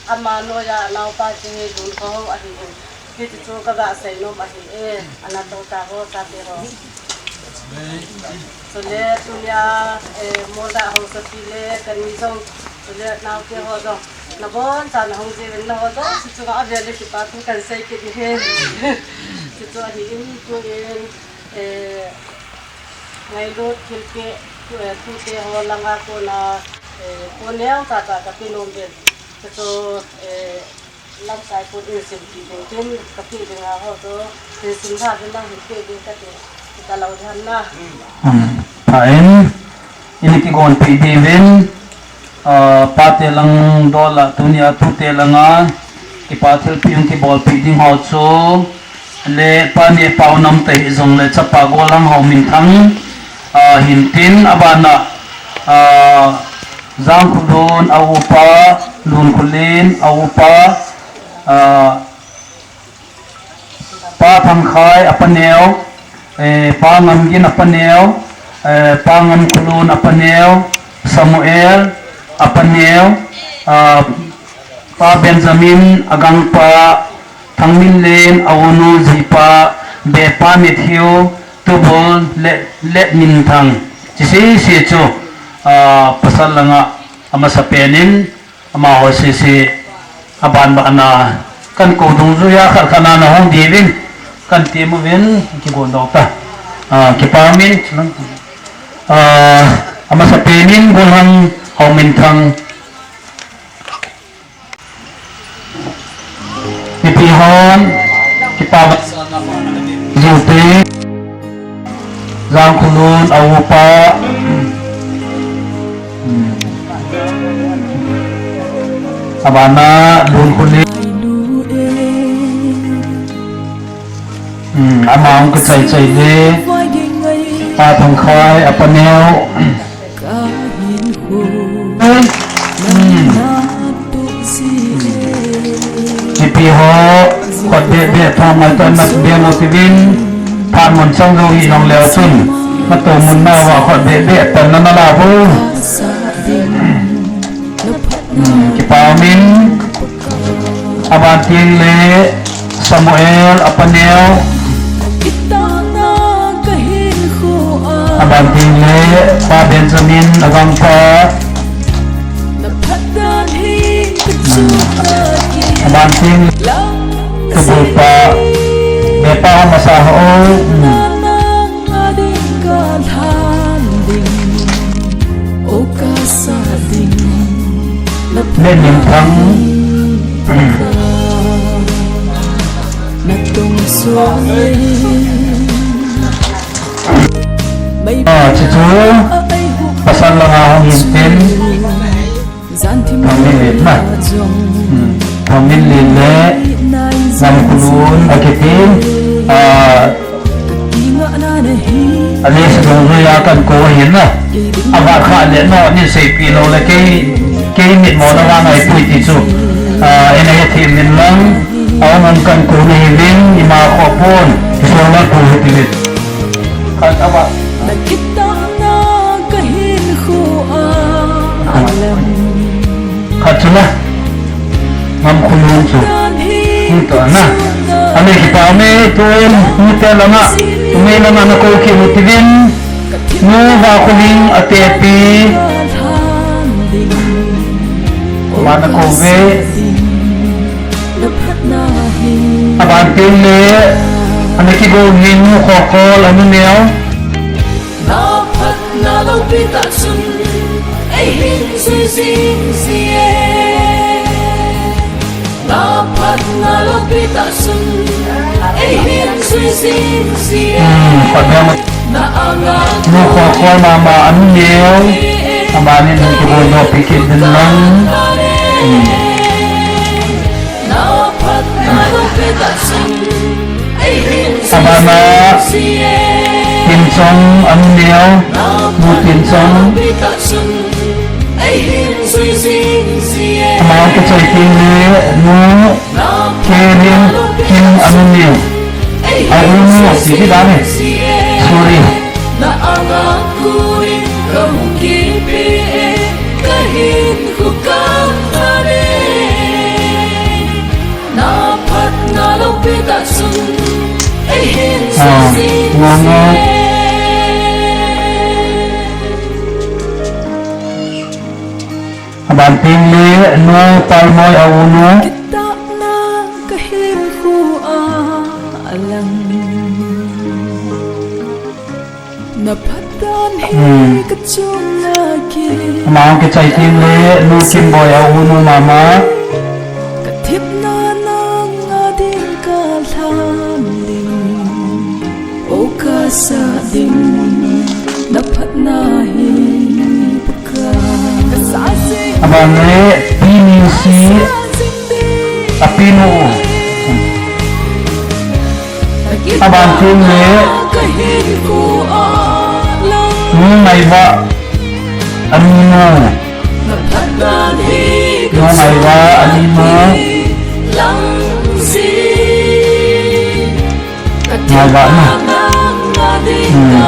ama noiya anaopa chu hi Lunkhahou ahin. Hiti chu kaga seinom ahi e, ana tou taho, chate ho. Chule tunia, eh, Moldah housapi le kani jong, chule naote ho jong, nabonchan nahung jiuvin, nangho jouse chunga avel in kipa thu kahin sei kit ahi. Chuchu ahin, tuin, eh, ngailut thilpeh, eh, thute ho langa kona, eh, pon neocha cha kape nom uvin. Chuchu, eh, lamkai pon in simpeh ding tin, kapeh dinga ho chu, in sim lha uvin lang hinpeh ding kati, kalou ding ham na. Hmm. Pha in, in kigonpeh diuvin, ah, pate lang dol a tunia thute langa, kipa thilpeh hung kibolpeh ding ho chu, le pa neh pau nam ta hih jongle chapa Golhang Haominthang, ah, hintin abana, ah, Jangkhulun a upa, Lunkhulin a upa, ah, Pa Thangkhai a paneo, eh, Pa Ngamgin a paneo, eh, Pa Ngamkhulun a paneo, Samuel a paneo, ah, Pa Benjamin a gangpa, Thangminlen a unu jipa, Bepa Matthew, Tubul le, le Minthang. Chisisi chu, ah, pasal langa amasapenin, amaho sese, aban bana, kan kou dungjuiya khat khat na nahung diuvin, kan temuvin, kigon dok ta. Ah, kipa umin, ah, amasapenin Golhang Haominthang. Mipi hon, kipa uva, Jangkhulun a upa, hmm, abana Lunkhulin, hmm, ama hung kichai chai le, Pa Thangkhai a paneo, hmm. Mipi ho, khut beh beh thom ngai toh nat beng u tivin, phat mun chang jou hi nong leo chun, natoh mun nauva khut beh beh pan na nala bu. Hmm, kipa umin, aban teng le, Samuel a paneo. Aban teng le Pa Benjamin a gangpa. Aban teng le Tubulpa. Bepa masa ho. Len Minthang. Ah, chuchu pasal langa hung hintin. Thangminlen na. Hmm. Thangminlen le Ngamkhulun akiti. Ah, Alex dungjuiya kan kou ahin na. Ava kha le no ni seipi lou le kei, kei mitmo na vang ahipoi ti chu. Ah, ina hethem in lang, aum um kan kou nahiuvin, ima kho pon, kisol na kou hiti vin. Khat ava. Khat chu na. Ngamkhulun chu. Hung to na. Ani kipa me tun, hung te langa. Tumei langa nakou kit u tivin. Nu Vakholing a tepi. Vana kou ve. Aban teng le. Ana kigo hi Nu Khokhol a nu neo. Na phatna loupi tah chun, eihin jui jing jie. Na phatna loupi tah chun, eihin jui jing jie. Hmm, phatna. Na anga Nu Khokhol mama a nu neo. Amanin hung kibol doh pi kit din lang. Hmm. Abana, Tinchong a nu neo, Nu Tinchong. Ama kichai teng le, Nu Kevin Kim a nu neo. A u nu ti di da ne. Sorry. Na anga kuin ka hung kipe e, ka hin khu kang ane. Na phatna loupi tah chun, eihin jui jing jie. Aban teng le Nu Palmoi a u nu. Kitahna ka hin khu a lang. Na phatdan hi ka chung a ki. Ama hung kichai teng le Nu Kimboi a u nu mama. Ka thepna nang a ding ka lham ding. O ka sa ding. Na phatna hi Aban le Pi Niusi a pinu. Aban tin le, nu Ngaivah, ani nu, nu Ngaivah, ani nu Ngaivah na. Hmm.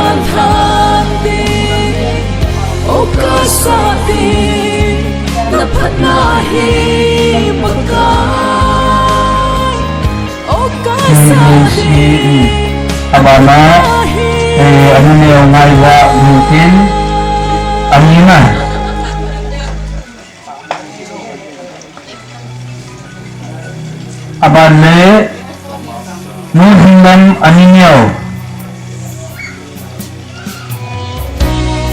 Abana, eh, ani neo Ngaivah, nu tin, ani na. Aban le, nu Lhinglam, ani neo.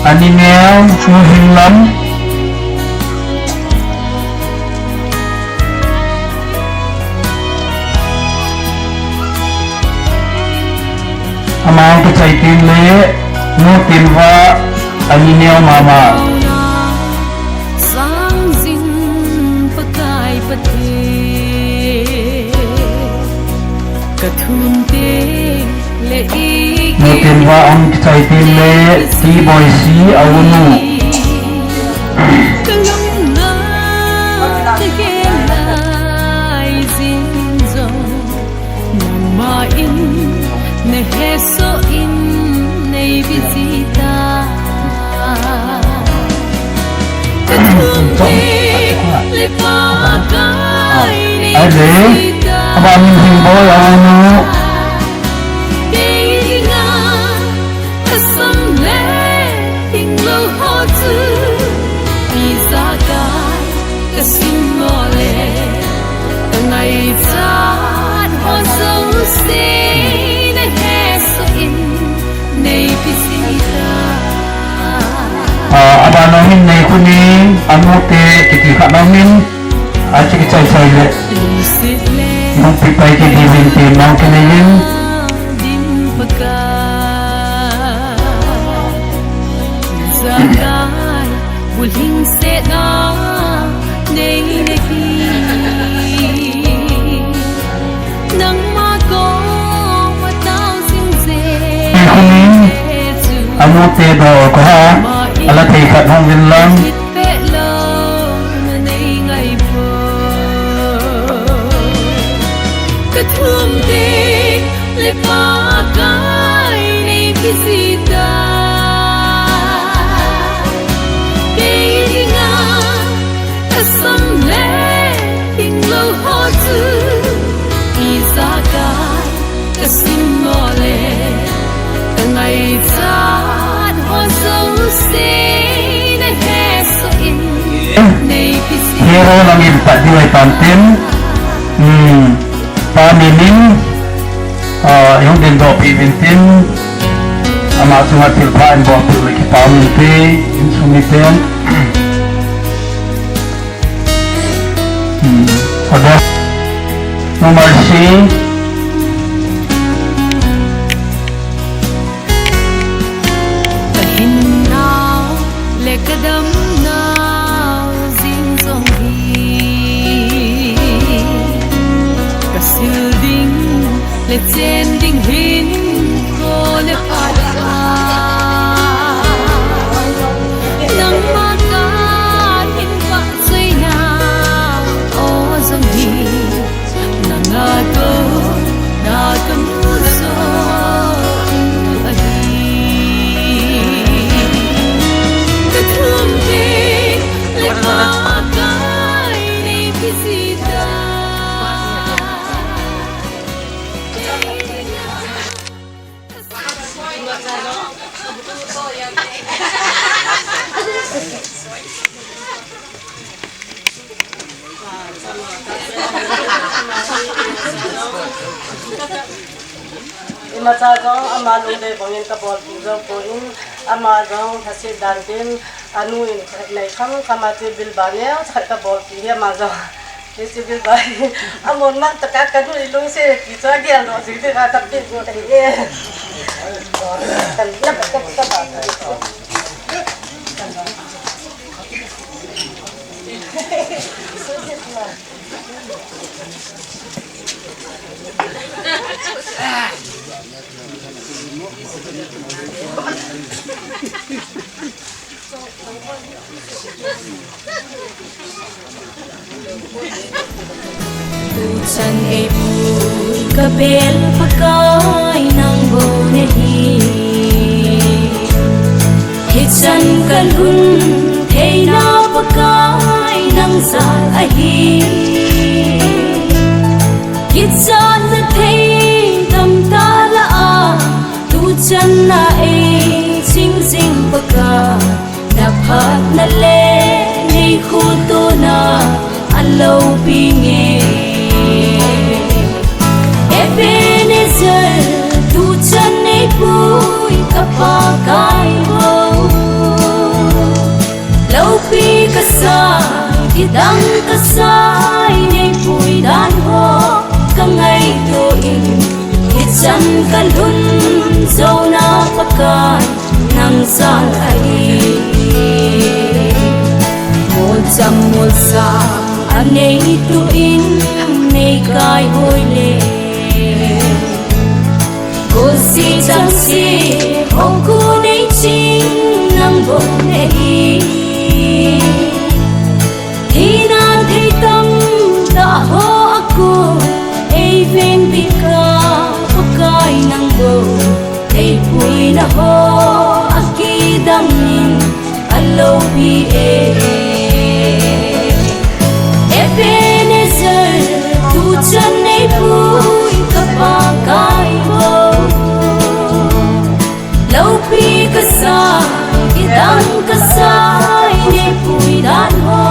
Ani neo, nu Lhinglam. Ama kichai tin le, nu Tinvah, ani neo mama. Nu Tinvah, ang kichai tin le, T Boy C, a unu. Ai le, aba min hing boy, a unu. Ah, abana hin nei khuning, anu te, kiti khat na min, a chi kichai chai le. Nung pi pai ki di min te, nung ki nei min. Anu te do ko ha, ala thei khat hong vin lang. Hero lam in pat diu ahi tan tin. Hmm. Pa Mimin, ah, hung dingdoh peh uvin tin, ama chunga thilpha in bolpeh le kipa um inte, insung miten. Hmm. Order. Nu Mercy. Ka hinnau le ka damnau jing jong hi, ka sil ding le chen ding hinkho le phat a, nangma ka hin vahchoina aw jong hi. Imacha jong ama lungdei bangin kabolpeh jong poi, ama jong lhaset dan tin, anu in nei kham kham a chu bilba neo khat kabolpeh hi ama jong. Hiche bilba hi amon man tah a kanu in lungset ti chu agel doh jing ding a kape got ahi e. Kan na ka ka ba. Tuchan eipui kabel Pakai nang bou nahi. Hichan kalhun theina Pakai nang jal ahi. Kichatna thei tamtah lah a, tuchan na eiching jing Pakai, na phatna le neikhutuona aloupi nge. Ebenezer, tuchan neipui ka Pakai o. Loupi kasai, kidang kasai, neipui dan ho kangaito in, hichan kalhun jouna Pakai nang jal ahi. Molcham molsa aneitu in, neikai hoi le, kosi changse houku neiching nang bou nahi. Thina thei tamtah ho a kon eivengbit ka Pakai nang bou, eipuina ho akidang in aloupi e. Ebenezer, tuchan neipui ka Pakai o. Loupi kasai, kidang kasai, neipui dan ho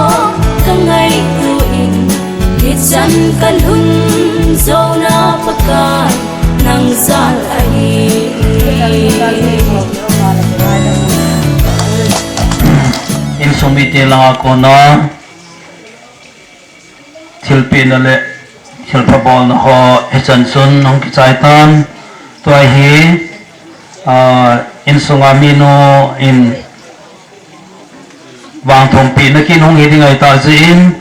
kangaito in, hichan kalhun jouna Pakai nang jal ahi. Insung mite langa kona thilpehna le thilpha bolna ho hichan chun hung kichai tan. Tua hi, ah, insunga minu in vangthumpehna kin hung hi ding ahi tah jeh in,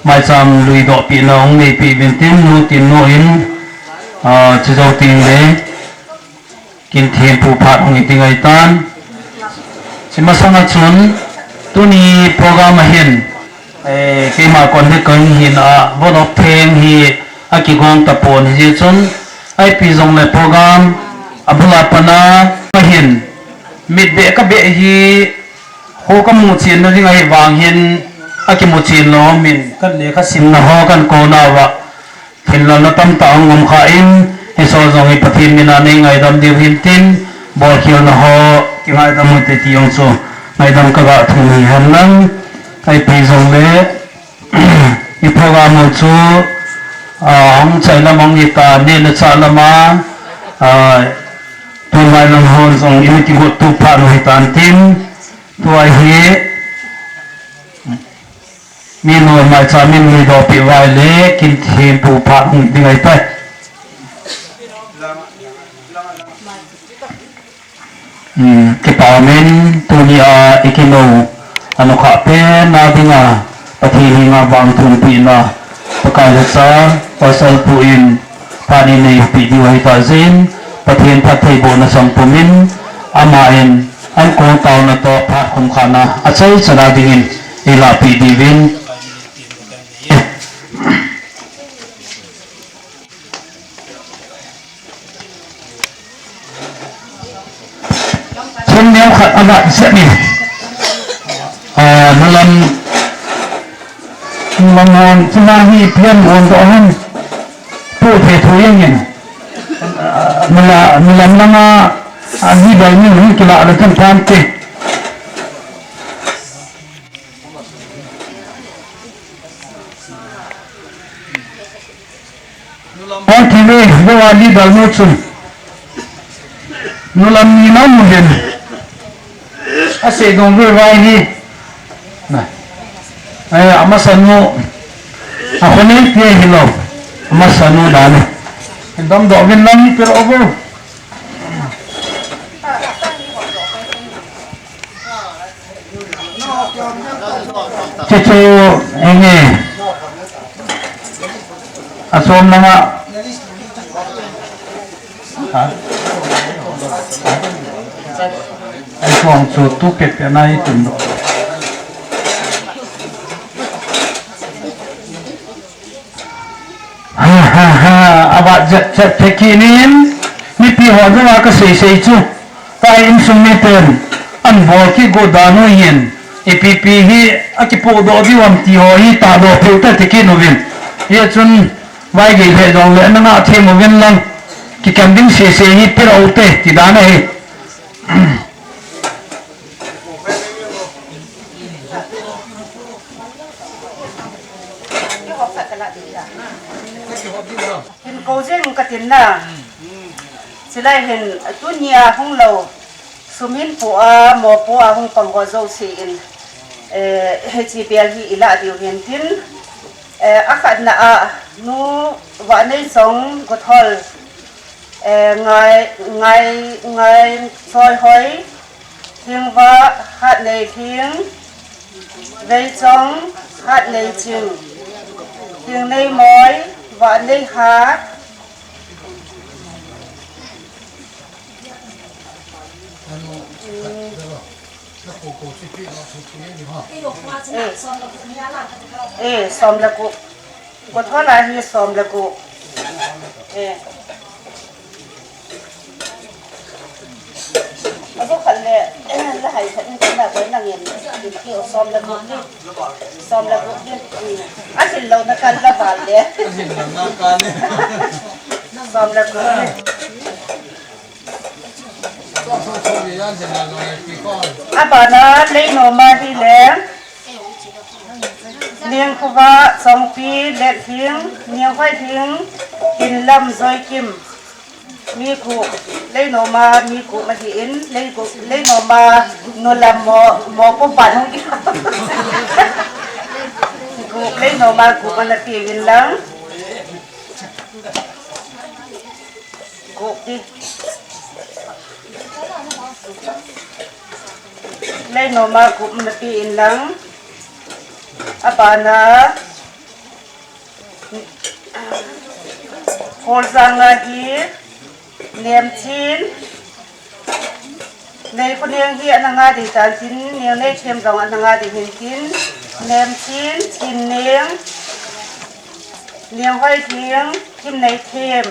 maicham luidohpehna hung neipeh uvin tin, nu tin nu in, ah, chujou teng le, kin thempu phat hung hi ding ahi tan. Hiche masanga chun, tuni program a hin, eh, keima kon hi koi hin a, vote of thanks hi akigong tapon hijeh chun, ipi jongle program abul a pat a hin, mit beh ka beh hi, kho kamu chenna ding ahi vang hin, akimu chen lou min, kan lekha simna ho kan kou nauva, thinlelna tamtah hung um kha in, hicheho jong hi Pathen mina nei ngaidam diu hin tin, bolkhelna ho kingaidam u hite ti jong chu ngaidam kaga thum hi hen lang, ipi jongle, i program u chu, ah, hung chai lam hung hi ta, neh le chah lama, ah, tun vai lang hon jong i mi kigotto phat u hi tan tin, tua hi, minu maicham in luidohpeh uva ahile, kin thempu phat hung ding ahi tai. Hmm, kipa umin, tuni a i kinou, anokhah pen a dinga, Pathen henga vangthumpehna, Pakai le Cha, Pastor pu in, phat in eipeh diu ahi tah jeh in, Pathen phattheibohna chang pumin, aman, ankong taona toh phat khumkhana, achaichan a dingin, eilahpeh diuvin. Thum neo khat avat seh ni. Ah, nulam, nulam hon, chuna hi pian hon doh hen. Pu the thu yang in. Ah, nula, nulam langa, ah, ni bai ni hun kila la kan tan te. Hon thile, lewa leader nu chun. Nulam ni na mu hen. Asei dong ve vai hi. Na. Ai, amasa nu. A khonei pia hilou. Amasa nu dan. Dam doh vin lang hi per over. Chuchu, enge. Asom langa. Ha? Ai kong chu tu pet pet na i tun do. Ha, ha, ha, a vat jet jet phe kinin, mipi ho jong a ka sei sei chu. Tua insung miten, an bol kit go dan u hin, ipi pi hi, a kipoh doh diu ham ti ho hi, tahdoh peh u te ti kit uvin. Hia chun, vai gei lheh jong le, na ngah them uvin lang, kikem ding sei sei hi, pe lou te, ti dan ahi. Hin ko jeng ka tin na. Chulai hin tunia hung lou. Sum hin pu a, mo pu a hung pang ho jouse in. Eh, hiche bel hi i lah diu hin tin. Eh, a khatna a nu Vahneichong Gothol. Eh, ngai, ngai, ngai, Soihoi, Thingvah, Hatneilhing, Veichong, Hatneiching, Thingneimoi, Vahneihat, eh, eh, som le gup. Gothol a hi som le gup. Eh. Ajo khat le, la hai khat in kana boi nangin, in ki som le gup ni. Som le gup ni. A hil lou na kan la bal le. Som le gup ni. Abana Leinoma hi le. Ningkhuva, Chongpi, Lething, Ninghoilhing, Hinlam, Zoikim. Mi gup, Leinoma mi gup ahin, Lei gup, Leinoma nulam mo, mo pu ban hung ki. Gup, Leinoma gup ana pe uvin lang. Gup di. Leinoma gup na pe in lang. Abana. Kholjang a hi. Nemchin. Neikhoneng hi ana nga di tan tin. Neng Neithem jong ana nga di hin tin. Nemchin. Chinneng. Nenghoilhing. Thimneithem.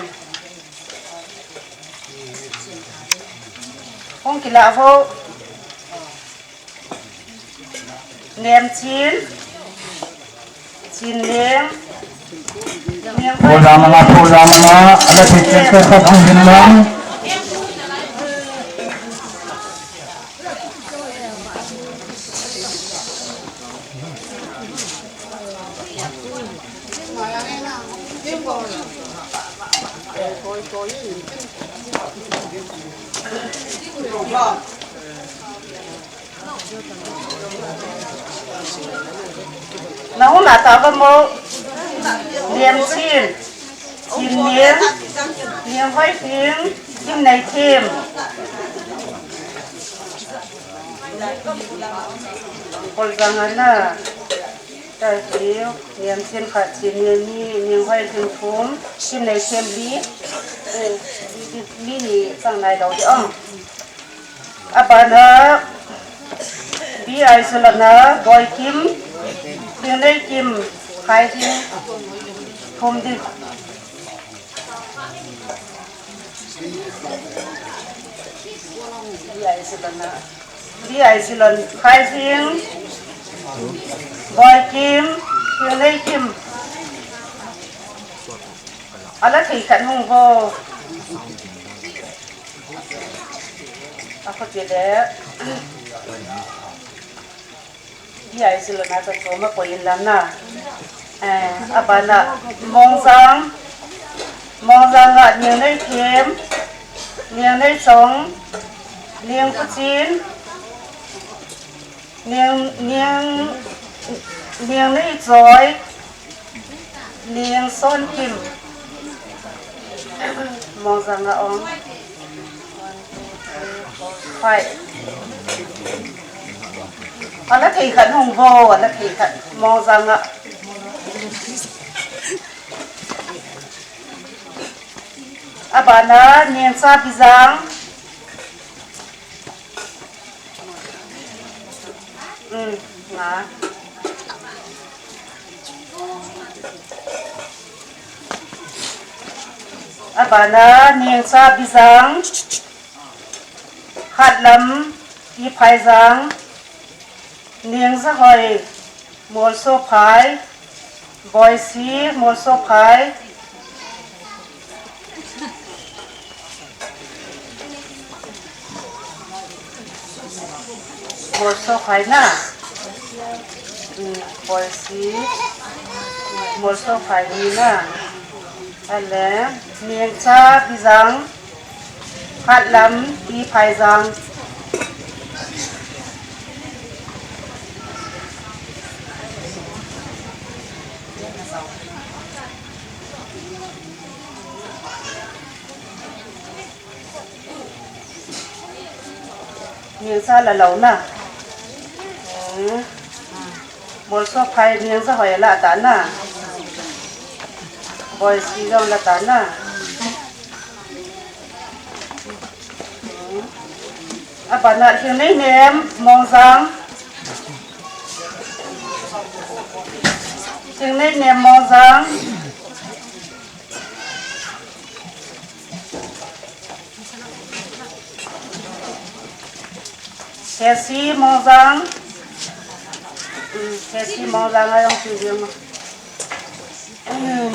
Hung kila vo. Nemchin. Chinneng. Nenghoilhing. Pholjang a, Pholjang a, ala thei chen pe khat hung hin lang. Nahung na ta va mo. Nemchin. Chinneng. Nenghoilhing. Thimneithem. Pholjang a na. Tah liu, Nemchin khat, Chinneng ni, Nenghoilhing thum, Thimneithem li, eh, mi ni chang nai lou di ong. Abana, B I Sulon a, Boikim, Thingneikim, Khaihing, thum di. B I Sulon a. B I Sulon, Khaihing, Boikim, Thingneikim. Ala thei khat hung vo. A kho ti le. B I Sulon a cha chom a koi in lang na. Eh, abana Mongjang, Mongjang a Nengneithem, Nengneichong, Nengkhuchin, Neng, Neng, Nengneijoi, Nengsonkim. Mongjang a ong. Five. Ala thei khat hung vo, ala thei khat. Mongjang a. Abana, Nengchabijang, Abana nengcha bijang, hatlam iphaijang, nengcha hoi, molso phai, boisi molso phai, molso phai na. Boisi molso phai ni na. Ale, nengcha bijang, hatlam iphaijang. Nengcha la lou na. Molso phai nengcha hoi la ta na. Boisi jong la ta na. Abana thingnei nem mongjang. Thingnei nem mongjang. Hesi mongjang. Hesi mongjang a jong tijing.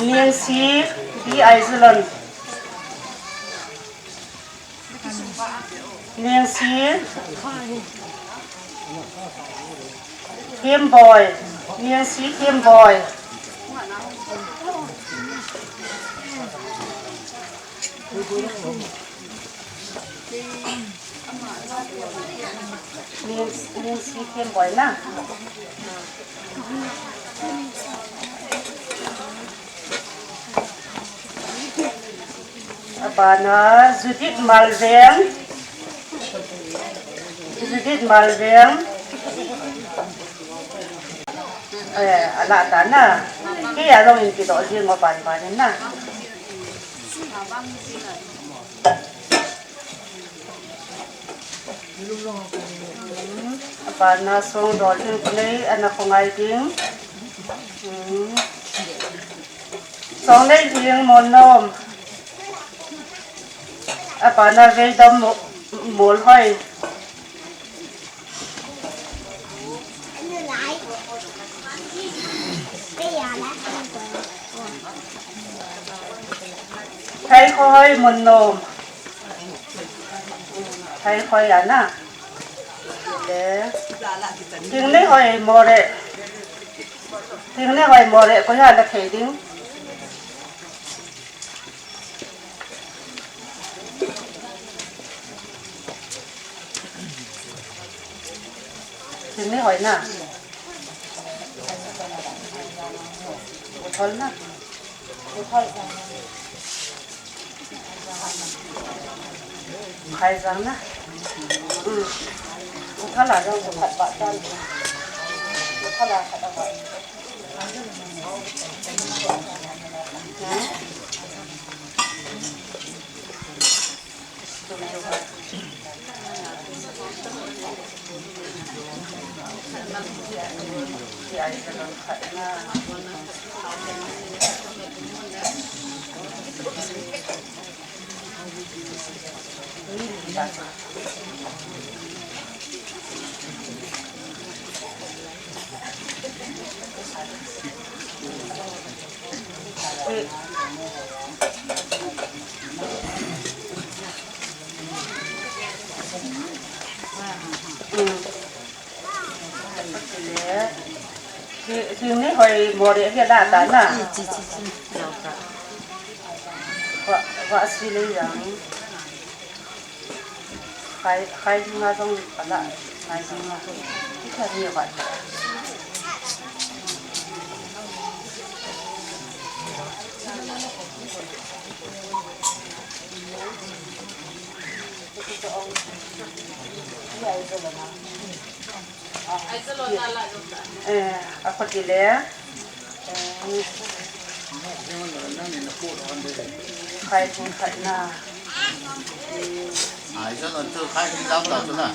Nengsi, di ai zulon. Nengsi. Themboi. Nengsi Themboi. Nengsi Themboi na. Abana Judith Malveng. Judith Malveng. Eh, ala ta na. Kei a jong in kidoh jing o ban ban in na. Abana song dol ding, kunei ana khongai ding. Song nei ding mon nom. Abana vei dom mol hoi. Thei khoi mun nom. Thei khoi ana. Le. Ting nei hoi more. Ting nei hoi more ko ya la thei ding. Ting nei hoi na. Uthol na. Uthol. Khai jang na. Uthol a jang ko khat ba tan. Uthol a khat ba. Thing nei hoi more hi la ta na. Chi, chi, chi. Hua, hua si le yang. Khai, khai ding a jong ala, khai ding a. Ki kha ni ba. Eh, a khut le. Eh, khai thum khat na. Ai, jalo tu khai thum dau ta tu na.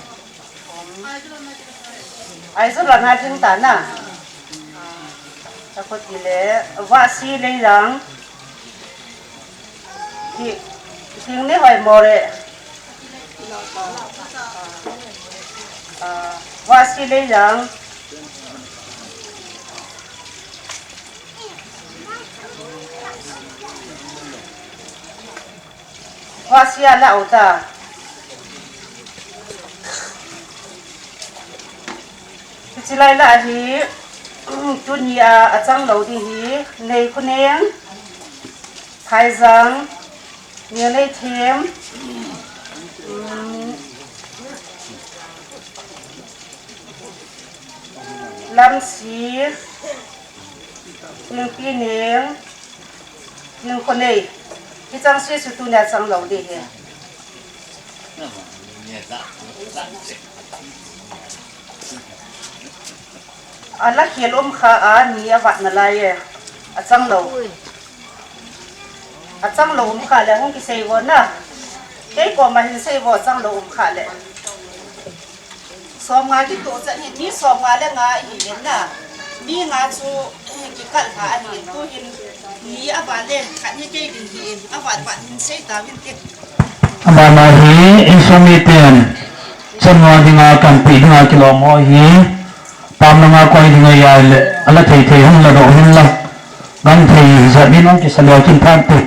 Ai, so la na thing ta na. Ta ko ti le, Vahsi Leijang. Ti, ting ni hoi mo le. Ah, Vahsi Leijang. Vahsi a la u ta. Hichi lai la hi, tuni a, achang lou ding hi, Neikhoneng, Phaijang, Neo Neithem, um, Lamsi, Ningpineng, Ningkhonei. Hichang se chu tunia chang lou ding hi. Ala khel um kha a ni avat nalai e. Achang lou. Achang lou um kha le hung kisei vo na. Kei koma hin sei vo achang lou um kha le. Som nga kitoh chan hin, mi som nga le nga ihi ven na. Mi nga chu, eh, kikal ha ahin, tu hin, mi avat le, khat hi kei ding hi in, avat vat hin sei ta vin te. Abana hi, insung miten, chan nga dinga, kanpi dinga, kilom ho hi, pam langa koi dinga ya le, ala thei thei hung la doh hin la, gang thei hi, jat ni nong kisa le, kin phan te.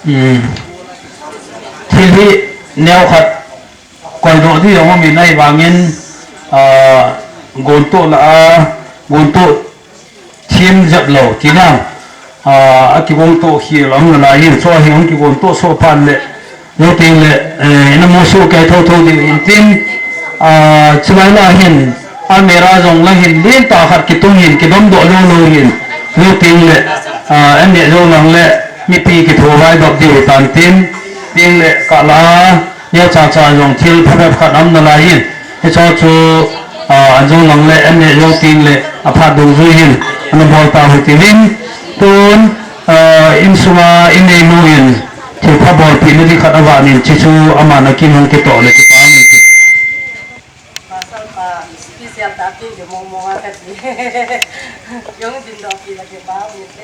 Hmm. Thil hi neo khat koidoh ding jong um in ahivangin, ah, gontoh lah a, gontoh thim jep lou, tina, ah, akigongtoh khel a um nalai in, chua hi hung kigongtoh soh phat le, Jou teng le, eh, ina musoh kei thotho diu hin tin, ah, chulai lah hin, almirah jong lah hin, lentah khat kitung hin, kidomdoh lou lou hin, jou teng le, ah, enneh jou lang le, mipi kitho vaidop diu tan tin, teng le, kah lah a, neocha cha jong thil phabep khat aum nalai hin, hicho chu, ah, ajou lang le, enneh jou teng le, aphat dungjui hin, ana bol tau hite uvin, tun, ah, insunga, inneinu in, Thilpha bolpeh na ding khat avah in, chuchu aman akin hung kitoh le kipa um inte. Pasal pa, special tah a kei jong mong mong a kati. Jong dindoh pi la kipa um inte.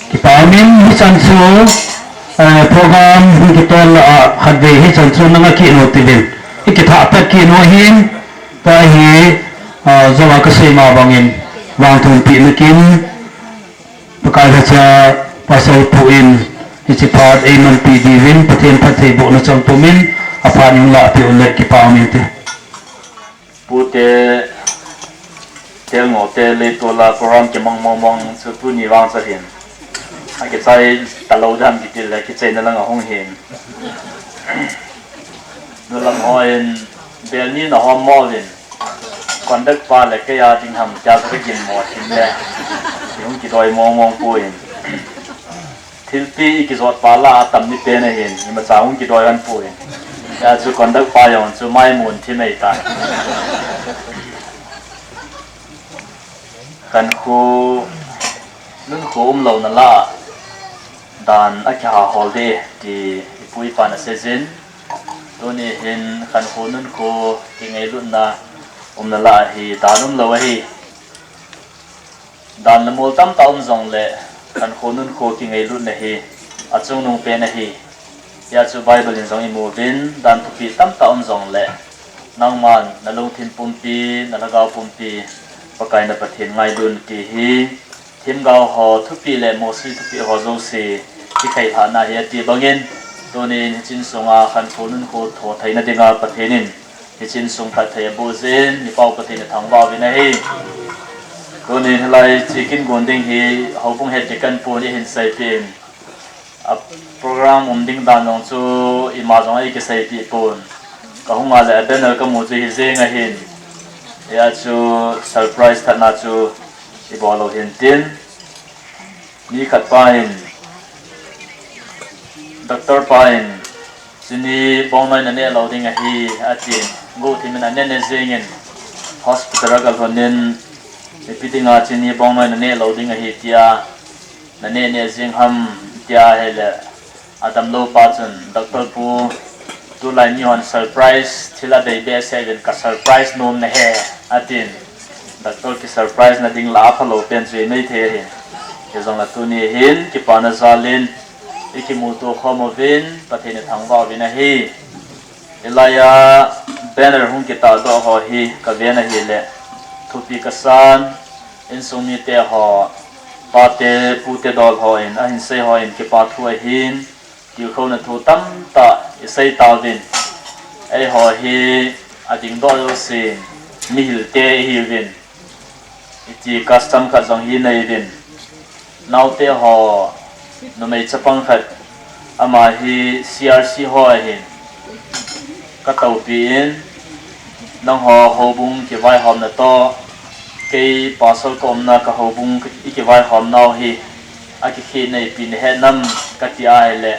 Kipa um in, hichan chu, eh, program hung kitol a, khatvei hichan chu nanga kit u tivin. I kithah pet kit u ahin, tua hi, ah, jou a kasei ma bangin, vangthum peh na kin, Pakai lhacha, Pastor Pu in, hiche phat eimanpi diuvin, Pathen phattheibohna chang pumin, aphat in lah peh u le kipa um inte. Pute, Telngol te leitol a program kimang mong mong chu tuni vang chu hin. Akichai talou dan kitil le kichaina lang ahung hin. Nulam hon bel ni na hom mo vin. Conduct pa le kei a ding ham tia ka gin mo tin le. Hung kidoi mong mong poi. Thilpi i kijot pa lah a tam ni pen ahin, imacha hung kidoi hon poi. Hijeh chun conduct pa jong chu maimun thim ahitai. Khankho nunkho umlouna lah dan akiha hol ding ti ipu ipan aseijin. Tuni hin khankho nunkho kingailutna umna lah hi dan umlou ahi. Dan le mol tamtah um jongle khankho nunkho kingailutna hi achungnung pen ahi. Hia chu Bible in jong imu uvin, dan thupi tamtah um jongle nangman nalungthim pumpi, nalhagao pumpi Pakai na Pathen ngailun ti hi themgao ho thupi le Mosi thupi ho jouse kikhailhahna hi ati bangin, tunin hiche insunga khankho nunkho thoh theina dinga Pathen in hiche insung phatthei aboh jin, i Pau Pathen ithangvah uvin ahi. Tunin hilai check-in gon ding hi houbung head deacon pun ihin seipeh in, a program um ding dan jong chu ima jong eikiseipeh pon. Kahung a le a banner kamu chu hijeng ahin, hia chu surprise thatna chu ibol u hintin, mi khat pa in, doctor pa in, chini bongnoi naneh lou ding ahi, atin, guhthim in aneh neh jengin, hospital a kalhunin, ipi dinga chini bongnoi naneh lou ding ahi tia naneh neh jeng ham tia ahile, adamlou pa chun, Doctor pu, tulai mihon surprise thil abei behseh uvin, ka surprise nom nahi, atin. Doctor ki surprise na ding lah aphalou pen chu imai thei ahi. Hijongle tuni hin kipana jalin ikimuto khom uvin Pathen ithangvah uvin ahi. Hilai a banner hung kitahdoh ho hi kaven ahile, thupi kasan, insung mite ho, pate pute dol hon ahin sei hon kipa thu ahin, tilkhouna thu tamtah isei tauvin, eiho hi adingdoh jousen mihilte ihiuvin, iti custom khat jong hi nei uvin, naote ho, numei chapang khat, ama hi C R C ho ahin, katoupi in, nangho houbung kivaihomna toh kei pastor kaumna ka houbung ikivaihomnau hi akikheneipi nahet nam kati ahile,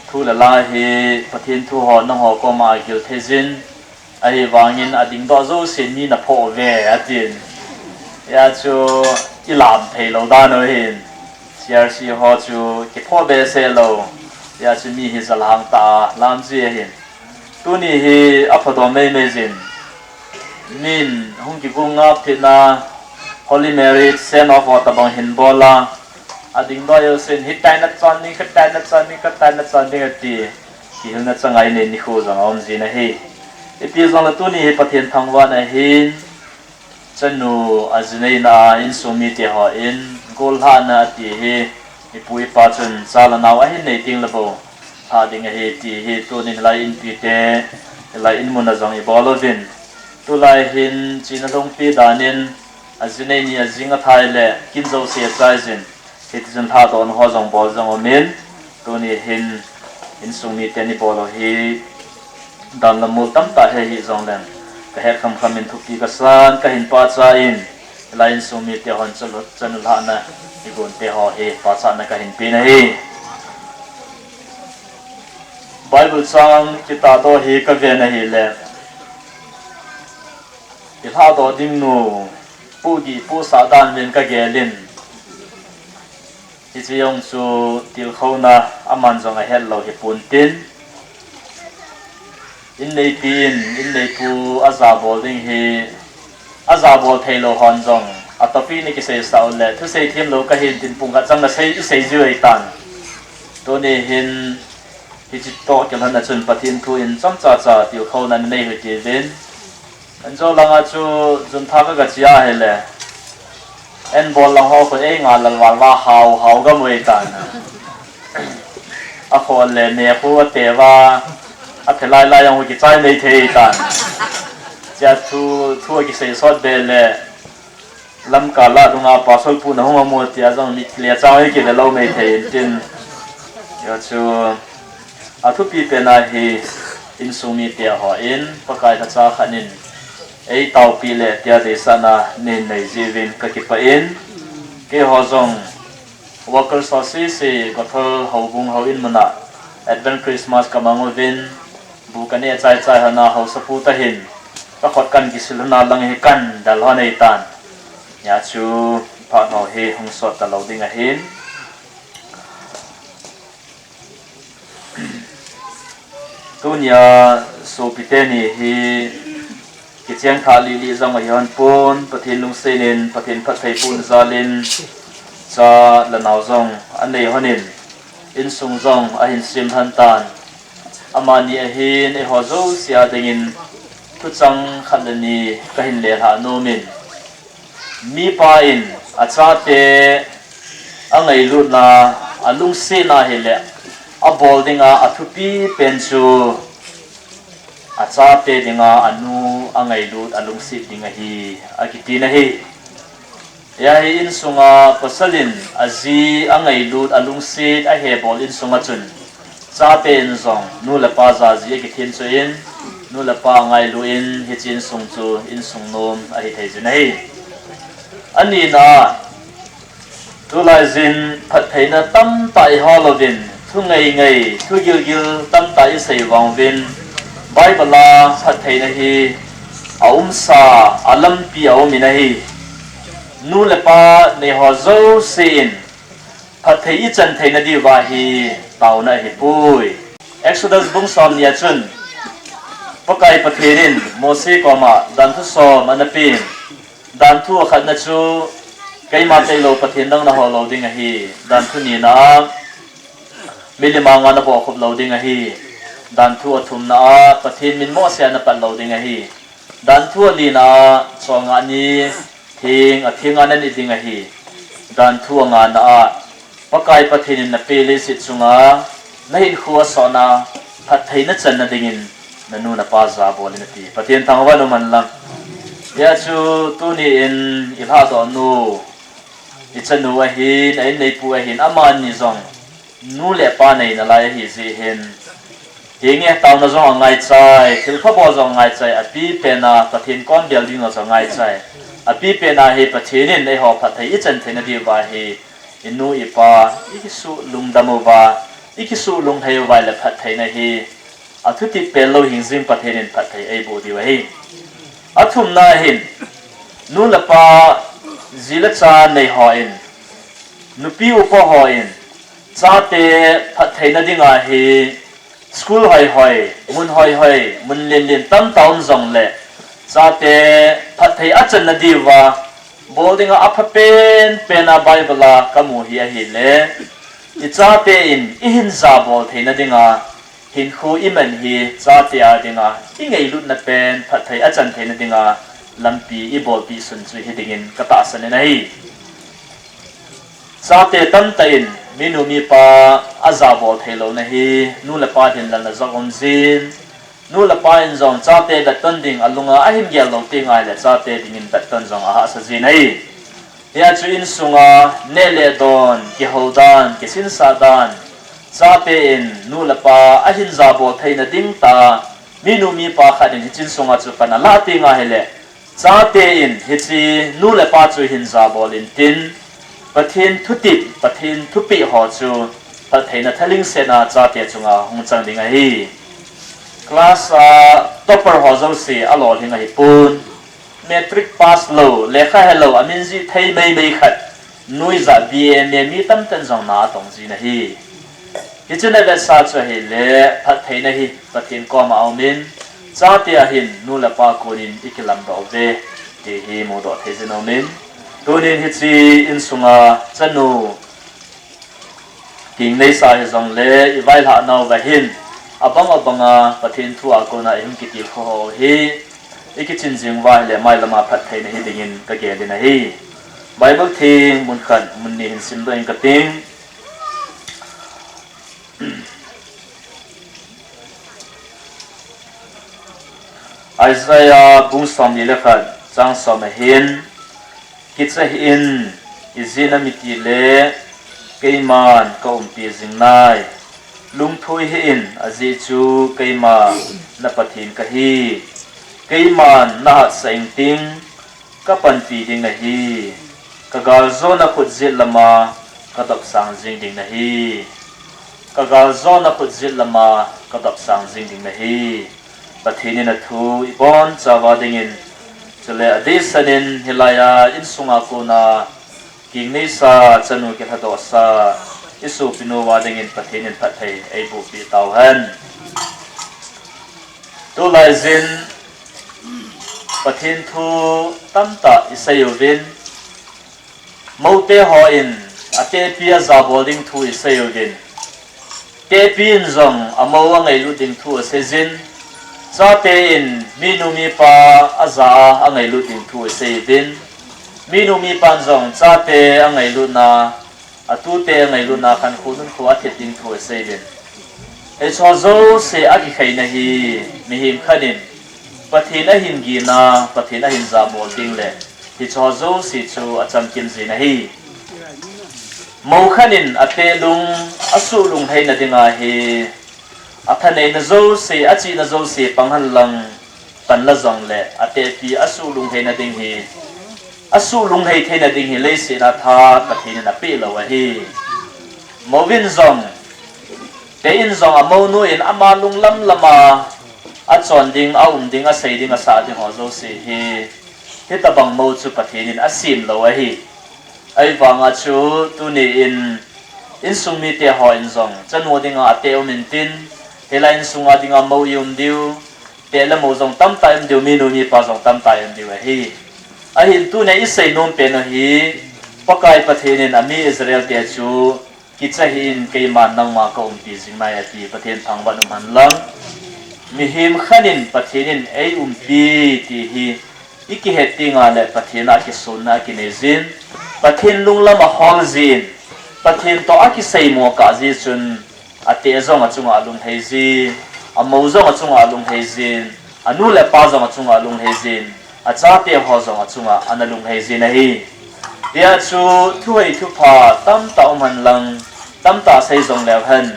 thu le la hi Pathen thu ho nangho koma agil theijin, ahivangin adingdoh jousen mi naphoh uve, atin. Hia chu ilam theilou dan u ahin, C R C ho chu kiphoh behseh lou, hia chu mi hi jalhang tah a lam ji ahin. Tuni hi aphodom meimei jin, min hung kigu ngap theina, Holy Marriage, send off ho tobang hin bol a, adingdoh jousen hitia nachan ding, katia nachan ding, katia nachan ding ati, kihilna changai nei nikho jong aum jin ahi. Ipi jongle tuni hi Pathen thangvahna ahin, chanu ajineina a insung mite hon gollhahna ati hi, ipu ipa chun cha le nao ahin nei tengle bou lhah ding ahi ti hi tunin hilai inpite, hilai inmuna jong ibol uvin. Tulai hin china lhungpi danin ajinei ni ajing athai le kin jouse achaijin, hitichun lhahdohna ho jong bol jong umin, tuni hin insung miten ibol u hi dan le mol tamtah hi ahi jongleng, kahet khamkham in thupi kasan, kahin pachat in, hilai insung mite hon chanu, chanu lhahna igonte ho hi pachatna kahin pe ahi. Bible chang kitahdoh hi kaven ahile, ilhahdoh dingnu pohgih pohsah dan uvin kagelin, hiche jong chu tilkhouna aman jong ahetlou hipontin, inneipi in inneipu ajabol ding hi, ajabol theilou hon jong atopic in kiseisah uleh thusei themlou kahin tin pung khat chang nasei, iseijiu ahitan. Tuni hin hiche toh kilhonna chun Pathen thu in chomchacha tilkhouna nanei u hitiuvin. Anjo langa chu juntha kagache ahile, einbol lang ho khu einga lalval va hao hao gam u ahitan. Akhol le me khu ateuva, aphe lailai jong kichai mei thei ahitan. Chea thu, thu akisei sot be le, Lamka lah dunga pastor pu nahung amu tia jong mit le chang hi kile lou mei thei intin. Hia chu athupi pena hi insung mite hon Pakai lhacha khat in eitaopi le tia deisahna neineiji uvin kakipah in, keiho jong workers ho sese, Gothol houbung houin muna Advent Christmas kamang uvin, bu kaneh chaichai hon a haosapu tahin kakhut kan kisil hon a lang hi kandal hon ahitan. Hia chu phat ho hi hung sot ta lo ding ahin. Tunia sopite ni hi kicheng tha lili jong ahi hon pon, Pathen lungset in, Pathen phatthei pon jal in, cha le nao jong anei hon in, insung jong ahin sem lhon tan. Amani ahin eiho jouse a dingin thuchang khat le ni kahin lelhah nom in, mipa in achate angailutna, alungsetna hile abol dinga athupi pen chu achate dinga anu angailut alungset ding ahi, akitin ahi. Hia hi insunga pasal in aji angailut alungset ahebol insunga chun, chate in jong nu le pa jaji akithem chu in, nu le pa angailu in hiche insung chu insung nom ahi thei jin ahi. Anina, tulai jin phattheina tamtah iho louvin, thu ngeingei, thu gilgil tamtah isei vang uvin, Bible a phattheina hi aumsa, alampi aum in ahi. Nu le pa neiho jouse in phatthei ichan theina diuva hi taona ahipoi. Exodus bung somni a chun, Pakai Pathen in Mose koma danthu som ana pen. Danthu akhatna chu, keima tailou Pathen dang nahol lou ding ahi. Danthu nina a, milim anga nabohkhup lou ding ahi. Danthu athumna a, Pathen min mohseh a napat lou ding ahi. Danthu alina a, chonga ni theng, athenga nanit ding ahi. Danthu angana a, Pakai Pathen in napeh leiset chunga nahinkho asotna phatthei nachanna dingin nanu napa jabol in ati. Pathen thangvah in umhen lang. Hia chu tuni in ilhadoh nu, ichanu ahin, a-inneipu ahin, amani jong nu le pa nei nalai ahi jeh hin, hinge taona jong angaichai, thilpha bol jong angaichai, apipen a Pathen kom bel ding jong angaichai. Apipen a hi Pathen in eiho phatthei ichan theina diuva hi inu ipa ikisuh lungdam uva, ikisuh lunglhai uva le phattheina hi athutep pen lou hingjing Pathen in phatthei eiboh diu ahi. Athumna hin, nu le pa, ji le cha neiho in, nupi upa ho in, chate phattheina dinga hi school hoihoi, mun hoihoi, mun lenlen tamtah um jongle, chate phatthei achanna diuva bol dinga aphapen pen a Bible a kamu hi ahile, ichate in ihin jabol theina dinga hinkho iman hi chate a dinga ingailutna pen phatthei achan theina dinga lampi ibolpeh sun chu hi dingin katahsan in ahi. Chate tamtah in minu mipa ajabol theilouna hi nu le pa hinlelna jong um jin, nu le pa in jong chate vetton ding alunga ahin gel lou teng ahile chate dingin vetton jong ahahsa jin ahi. Hia chu insunga neh le don, kihou dan, kisinsah dan, chate in nu le pa ahin jabol theina ding tah a minu mipa khat in hiche insunga chu pan alah teng ahile, chate in hiche nu le pa chu hin jabol intin, Pathen thutep, Pathen thupeh ho chu phattheina thalhingsetna chate chunga hung chang ding ahi. Class a topper ho jouse alolhing ahipon, matric pass lou, lekha helou, amin jih thei meimei khat, nuijat B A M A mi tamtah in jong na atong jin ahi. Hiche na vetsah chu ahile, phattheina hi Pathen koma aumin, chate ahin nu le pa konin ikilamdoh uve ti hi mudoh thei jin aumin, tunin hiche insunga chanu king neisa hijongle ivailhah nauva hin, abang abanga Pathen thu a kona ihung kitilkhou ho hi ikichin jing uva ahile mailama phattheina hi dingin kagel in ahi. Bible theng mun khat mun ni hin simdoh ing kating. Isaiah bung somni le khat chang som ahin, kicha hih in, ijeh inem itile keiman kaumpi jing nai. Lungthoi hih in, ajeh chu keima na Pathen kahi. Keiman nahatsah ingting, kapanpi ding nahi. Kagaljona khut jet lama kadopsang jing ding nahi. Kagaljona khut jet lama kadopsang jing ding nahi. Pathen in athu ibonchauva dingin Chule adehset in hilaiya insunga kona kingneisa chanu kilhadohsa isopinu uva dingin Pathen in phatthei eibohpeh tauhen. Tulaiyin Pathen thu tamtah isei uvin, moute hon atehpi ajabol ding thu isei uvin, tehpi in jong amou angailut ding thu aseijin, chate in minu mipa aja a angailut ding thu isei uvin, minu mipan jong chate angailutna, atute angailutna khankho nunkho athet ding thu isei uvin. Hicheho jouse akikhaina hi mihem khat in Pathen ahin gina, Pathen ahin jabol tengle hicheho jouse chu achamkim jin ahi. Mou khat in ateh lung asuh lunglhaina dinga hi athaneina jouse, achihna jouse pang henlang, panla jongle atehpi asuh lunglhaina ding hi, asuh lunglhai theina ding hi leiset a tha Pathen in apeh lou ahi. Mouvin jong, teh in jong amounu in ama lunglam lama achon ding, aum ding, asei ding, asah ding ho jouse hi, hitobang mou chu Pathen in asem lou ahi. Ahivanga chu tuni in insung mite hon jong chanu dinga ateh um intin, hilai insunga dinga mou ium diu, teh le mou jong tamtah ium diu, minu mipa jong tamtah ium diu ahi. Ahin tunia isei nom pen u hi, Pakai Pathen in ami Israel te chu, kicha hih in, keiman nangma kaumpi jing nai ati, Pathen thangvah in um henlang. Mihem khat in Pathen in eiumpi ti hi ikihet tengle Pathen a kisonna akinei jin, Pathen lunglam ahol jin, Pathen toh akiseimo kah jeh chun, ateh jong achunga alunglhai jin, amou jong achunga alunglhai jin, anu le apa jong achunga alunglhai jin, achate ho jong achunga ana lunglhai jin ahi. Hijeh chun thuhoi thupha tamtah um henlang, tamtah sei jong leu hen,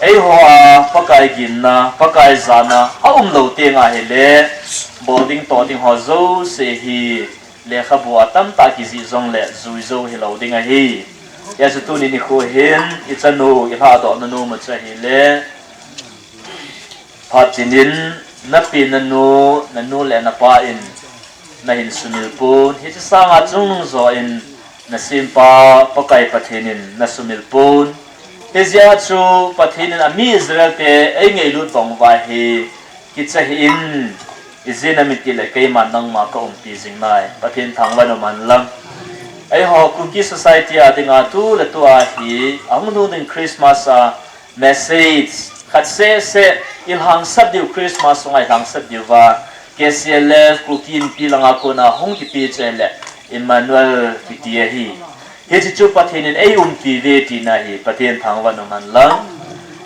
eiho a Pakai ginna, Pakai jana aum lou tengle, bol ding toh ding ho jouse hi lekhabu a tamtah kijih jongle jui jou hilou ding ahi. Hijeh chun tuni nikho hin ichanu ilhadoh nanu mu chu ahile, phat chinin napi nanu, nanu le napa in nahin sumil pon, hiche sanga chungnung jo in nasempa Pakai Pathen in nasumil pon. Hijeh chun Pathen in ami Israel te eingailut bang uva hi, kicha hih in, ijeh inem itile keiman nangma kaumpi jing nai, Pathen thangvah in um henlang. Eiho Kuki society a dinga tuletua hi ahung lhung ding Christmas a message khat seh seh ilhangsap diu, Christmas sunga ilhangsap diuva, K C L F, Kuki Inpi langa kona hung kipe chu ahile Emmanuel kiti ahi. Hiche chu Pathen in eiumpi uve tina ahi, Pathen thangvah in um henlang.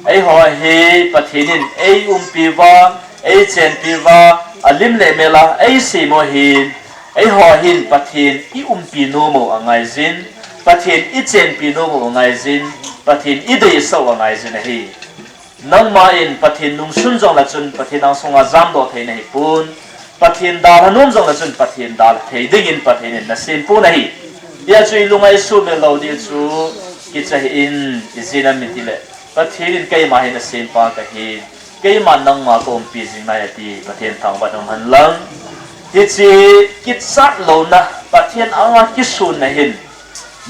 Eiho hi Pathen in eiumpi uva, eichenpi uva, alim le mel a eiseimo hi, eiho hin Pathen iumpi nom u angaijin, Pathen ichenpi nom u angaijin, Pathen ideisah u angaijin ahi. Nangma in Pathen nungsun jongle chun Pathen angsunga jamdoh thei nahipon, Pathen dalha nom jongle chun Pathen dalha thei dingin Pathen in nasempon ahi. Hijeh chun ilunga isuhmil lou ding chu, kicha hih in, ijeh inem itile Pathen in keima hi nasempa kahi, keiman nangma kaumpi jing nai ati, Pathen thangvah in um henlang. Hiche kichat louna, Pathen anga kisonna hin,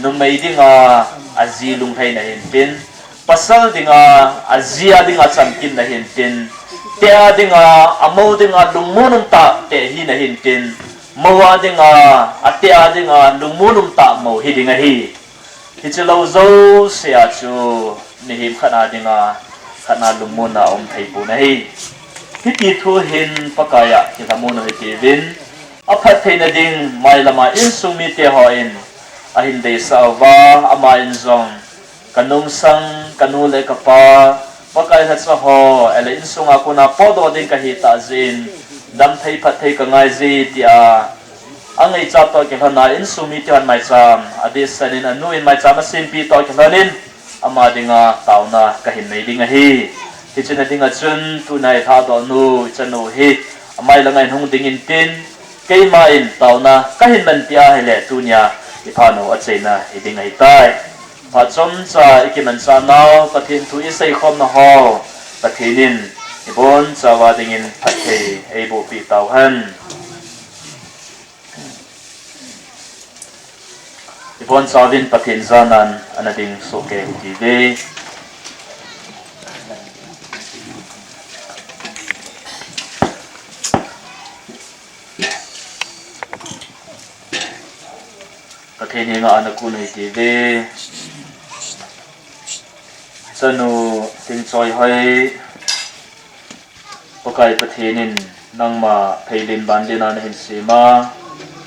numei dinga aji lunglhaina hintin, pasal dinga aji a dinga chamkimna hintin, teh a dinga, amou dinga lungmon umtah teh hina hintin, mou a dinga, ateh a dinga lungmon umtah mou hiding ahi. Hiche lou jouse a chu mihem khat a dinga khat a lungmonna aum theipon ahi. Hiti thu hin Pakai a kilhamon u hitiuvin, aphattheina ding mailama insung mite hon ahin deisah uva, ama in jong, kanungsang kanu le kapa, Pakai lhacha ho, ahile insunga kona potdoh ding kahitah jeh in, damthei phatthei kangaije tia angaicha toh kilhona insung mite hon maicham adehset in, anu in maicham asempi toh kilhonin, ama dinga taona kahin nei ding ahi. Hiche na dinga chun tunia ilhadoh nu, ichanu hi, amai langa in hung ding intin, keima in taona kahin manpeh ahile tunia iphat u achaina hiding ahitai. Phat chomcha ikimanchah nau, Pathen thu iseikhomna ho, Pathen in ibonchauva dingin phatthei eibohpeh tauhen. Bonchauvin Pathen janan ana ding soh kei u hite. Pathen henga ana kun u hite. Chanu Tingchoihoi, Pakai Pathen in nangma pheilen banlen a nahin sem a,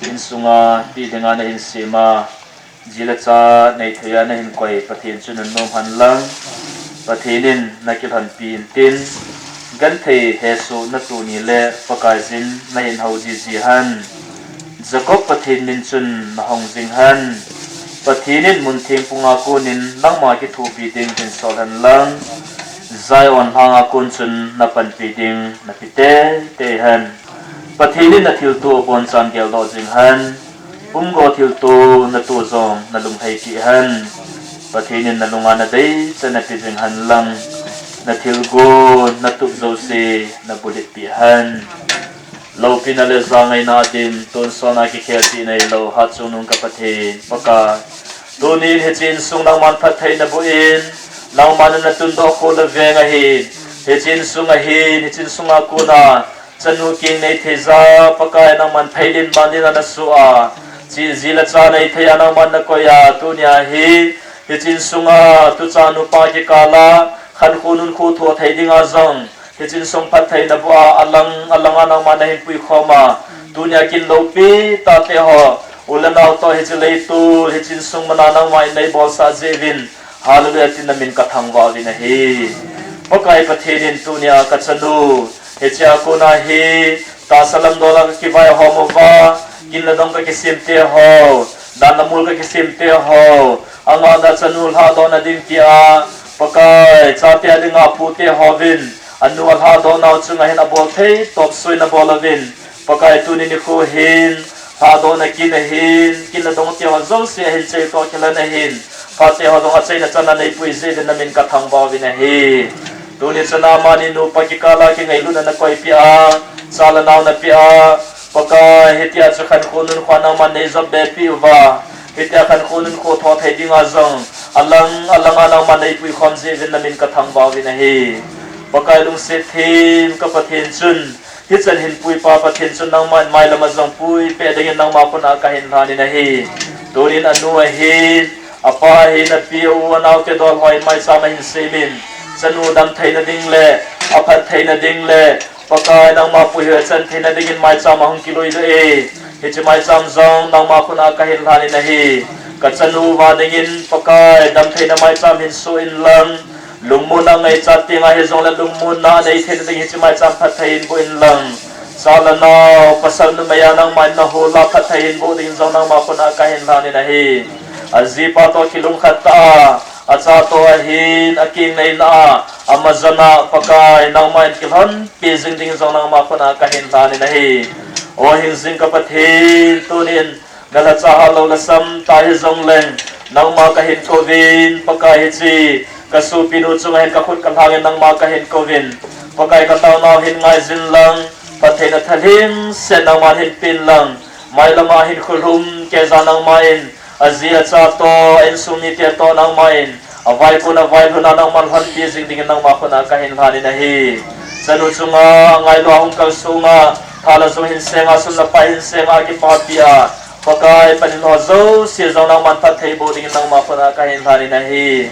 insunga peh dinga nahin sem a, ji le cha neithei a nahin koi Pathen chu nunnom hen lang, Pathen in nakilhonpi intin, genthei hesoh natoh ni le Pakai jin nahin hou jiji hen. Jacob Pathen min chun nahong jing hen. Pathen in mun theng puma konin nangma kithopi ding hin sol hen lang, Zion lhanga kon chun napanpi ding napi teitei hen. Pathen in nathilto abonchan geldoh jing hen. Pumgo thilto nato jong nalungheipi hen. Pathen in nalunga nadei chan nape jing hen lang, nathilgon natup jouse nabulhitpi hen. Loupina le jangaina dim, tonsot a kikhelpi neilou, hatchungnung ka Pathen, Pakai. Tunin hiche insung nangman phatthei naboh in, nangman natundoh khol le veng ahin, hiche insung ahin, hiche insunga kona chanu keng neithei ja, Pakai nangman pheilen banlen a nasoh a, hiche ji le cha neithei a nangman nakoi a, tunia hi, hiche insunga tucha nupa kikal a khankho nunkho thoh thei dinga jong, hiche insung phatthei naboh a, alang alang a nangman nahin puikhom a, tunia kin loupi tah teho, u le nao toh hiche leitol, hiche insung mana nangman neibolsah jeh uvin, Hallelujah tin namin kathangvah uvin ahi. Pakai Pathen in tunia kachanu, hichea kona hi, tahsa lam dol a kakivaihom uva, kin le dong kakisem teho, dan le mol kakisem teho, angah a chanu lhahdohna ding tia, Pakai, chate a dinga pu teho vin, anu alhahdoh nau chunga hin abol thei topsui nabol uvin, Pakai tuni nikho hin, lhahdohna kin ahin, kin le dong teho jouse ahin, cheto kilhon ahin, phat teho jong achaina chan a neipui jeh uvin namin kathangvah uvin ahi. Tuni chana amani nupa kikal a kingailutna nakoipeh a, cha le nao napeh a, Pakai hitia chu khankho nunkho nangman neijopbe peh uva, hitia khankho nunkho thoh thei dinga jong, alang alang a nangman neipuikhom jeh uvin namin kathangvah uvin ahi. Pakai lungset them ka Pathen chun, hichan hin puipa Pathen chun nangman mailam a jong puipeh dingin nangma khut a kahin lhanin ahi. Tunin anu ahin, apa ahin, api u anao te dol hon maicham ahin semin, chanu dam theina ding le, aphat theina ding le, Pakai nangma puihoi chan theina dingin maicham ahung kiluidoh e. Hiche maicham jong nangma khut a kahin lhanin ahi. Kachanu uva dingin Pakai dam theina maicham hin soh in lang, lungmonna ngaichat tenga hijongle lungmonna anei theina ding hiche maicham phatthei in boh in lang. Cha le nao, pasal numei a nangman nahol a phatthei in boh ding jong nangma khut a kahin lhanin ahi. Ajipa toh kilungkhat tah a, acha toh ahin, akeng neina a, amajan a, Pakai nangman kilhonpi jing ding jong nangma khut a kahin lhanin ahi. O hingjing ka Pathen, tunin nalhacha hatlou lhasam tah hijongleng, nangma kahin kouvin, Pakai hiche kasopinu chunga hin kakhut kalhangin nangma kahin kouvin, Pakai kataonau hin ngaijin lang, phattheina thalheng set nangman hin pen lang, mailam a hin khulhum keija nangman, aji acha toh, insung mite toh nangman, avaikon availhun a nangman lhonpi jing dingin nangma khut a kahin lhanin ahi. Chanu chunga angailu a hung kalsong a, tha le jung hin seng a, sum le pai hin seng a, kipapi a, Pakai panin ho jouse jong nangman phatthei boh dingin nangma khut a kahin lhanin ahi.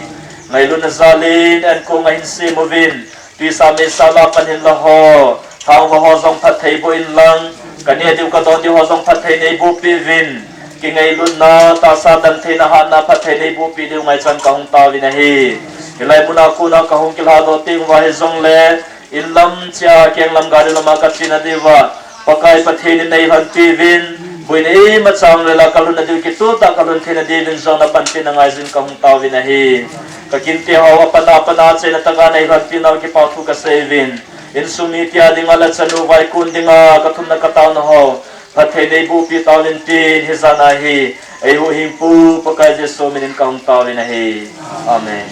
Ngailutna jalin ankong ahin sem uvin, tuisa meisa la pan hinla ho, thangvah ho jong phatthei boh in lang, kaneh diu kadon diu ho jong phatthei neiboh peh uvin, kingailutna, tahsa damtheina, hatna phatthei neiboh peh diu ngaichan kahung taovin ahi. Hilai muna kona kahung kilhadoh teng uva hijongle, inlam cheh a kenglam gari lama kachena diuva, Pakai Pathen in neilhonpi uvin, boina imacha umlou a kalhunna diu kitoh tah kalhun theina diuvin jong napanpina ngaijin kahung taovin ahi. Kakinte ho apana apana achaina tah a neilhonpi nau kipathu kasei uvin, insung mite a dinga le chanu vaikon dinga kathumna kataona ho phatthei neiboh peh taovin tin hijat a hi eihuhhingpu Pakai Jesu minin kahung taovin ahi. Amen.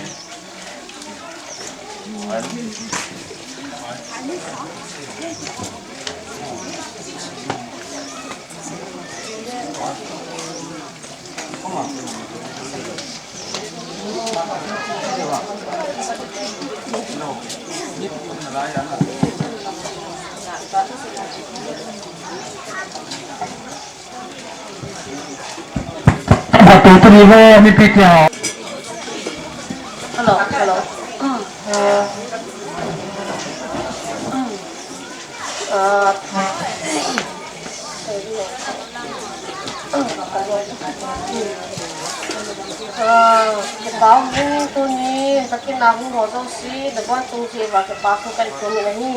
Batu tu ni bo, mipi tia. Hello, hello. Mm. Mm. Ah. Ah, kipa um in tuni, ka kin a hung ho jouse, nabon chung cheh uva kipa thu kahin thum in ahi.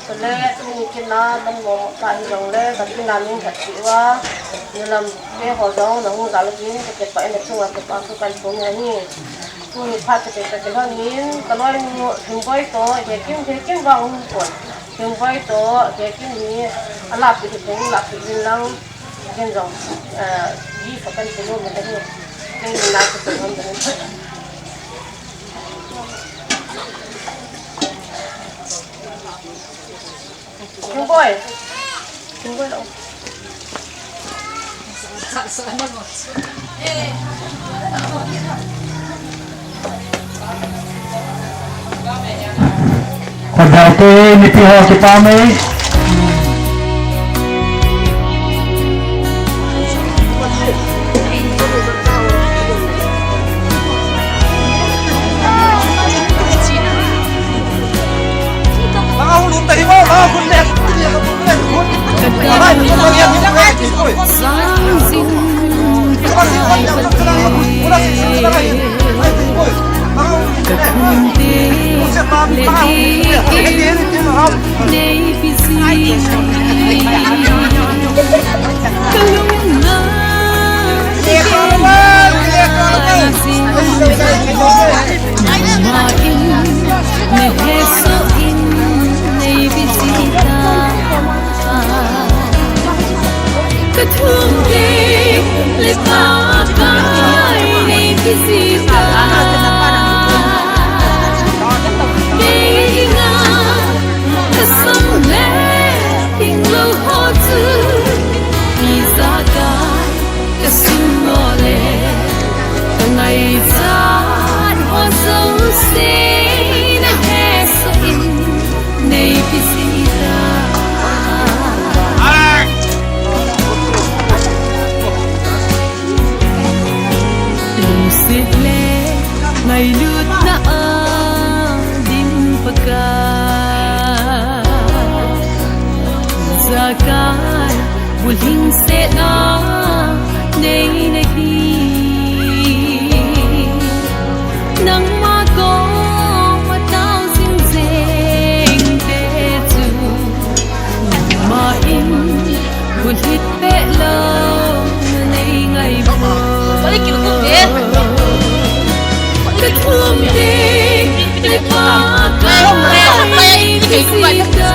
Chule, tuni kin a dammo tah hijongle, ka kin a nahung khat cheh uva, nalampi ho jong nahung jal uvin, ka kipah in nachunga kipa thu kahin thum in ahi. Tuni phat cheh cheh ka kilhon in, ka loinu Lhingboi toh, Gekim, Gekim vang um pon. Lhingboi toh, Gekim hi, alahpeh hi, alahpeh in lang, ken jong, eh, gift kahin pe nom in ahi. Ken na ka pe nom in ahi. Lhingboi. Lhingboi lo. Khutvei te, mipi ho kipa mai. Ka thum ding le Pakai nei kisih ta. Kei dinga ka sam le ding lou ho chu, ijakai ka sim lou le, ka ngaichat ho jouse na hesoh in. Nei kisih ta. Lungset le ngailutna a dim Pakai, ijakai bulhingsetna nei nahi. Nangma koma tao jing jing te chu, nangma in bulhit peh lou na nei ngai bou. Ka thum ding le Pakai nei kisih ta.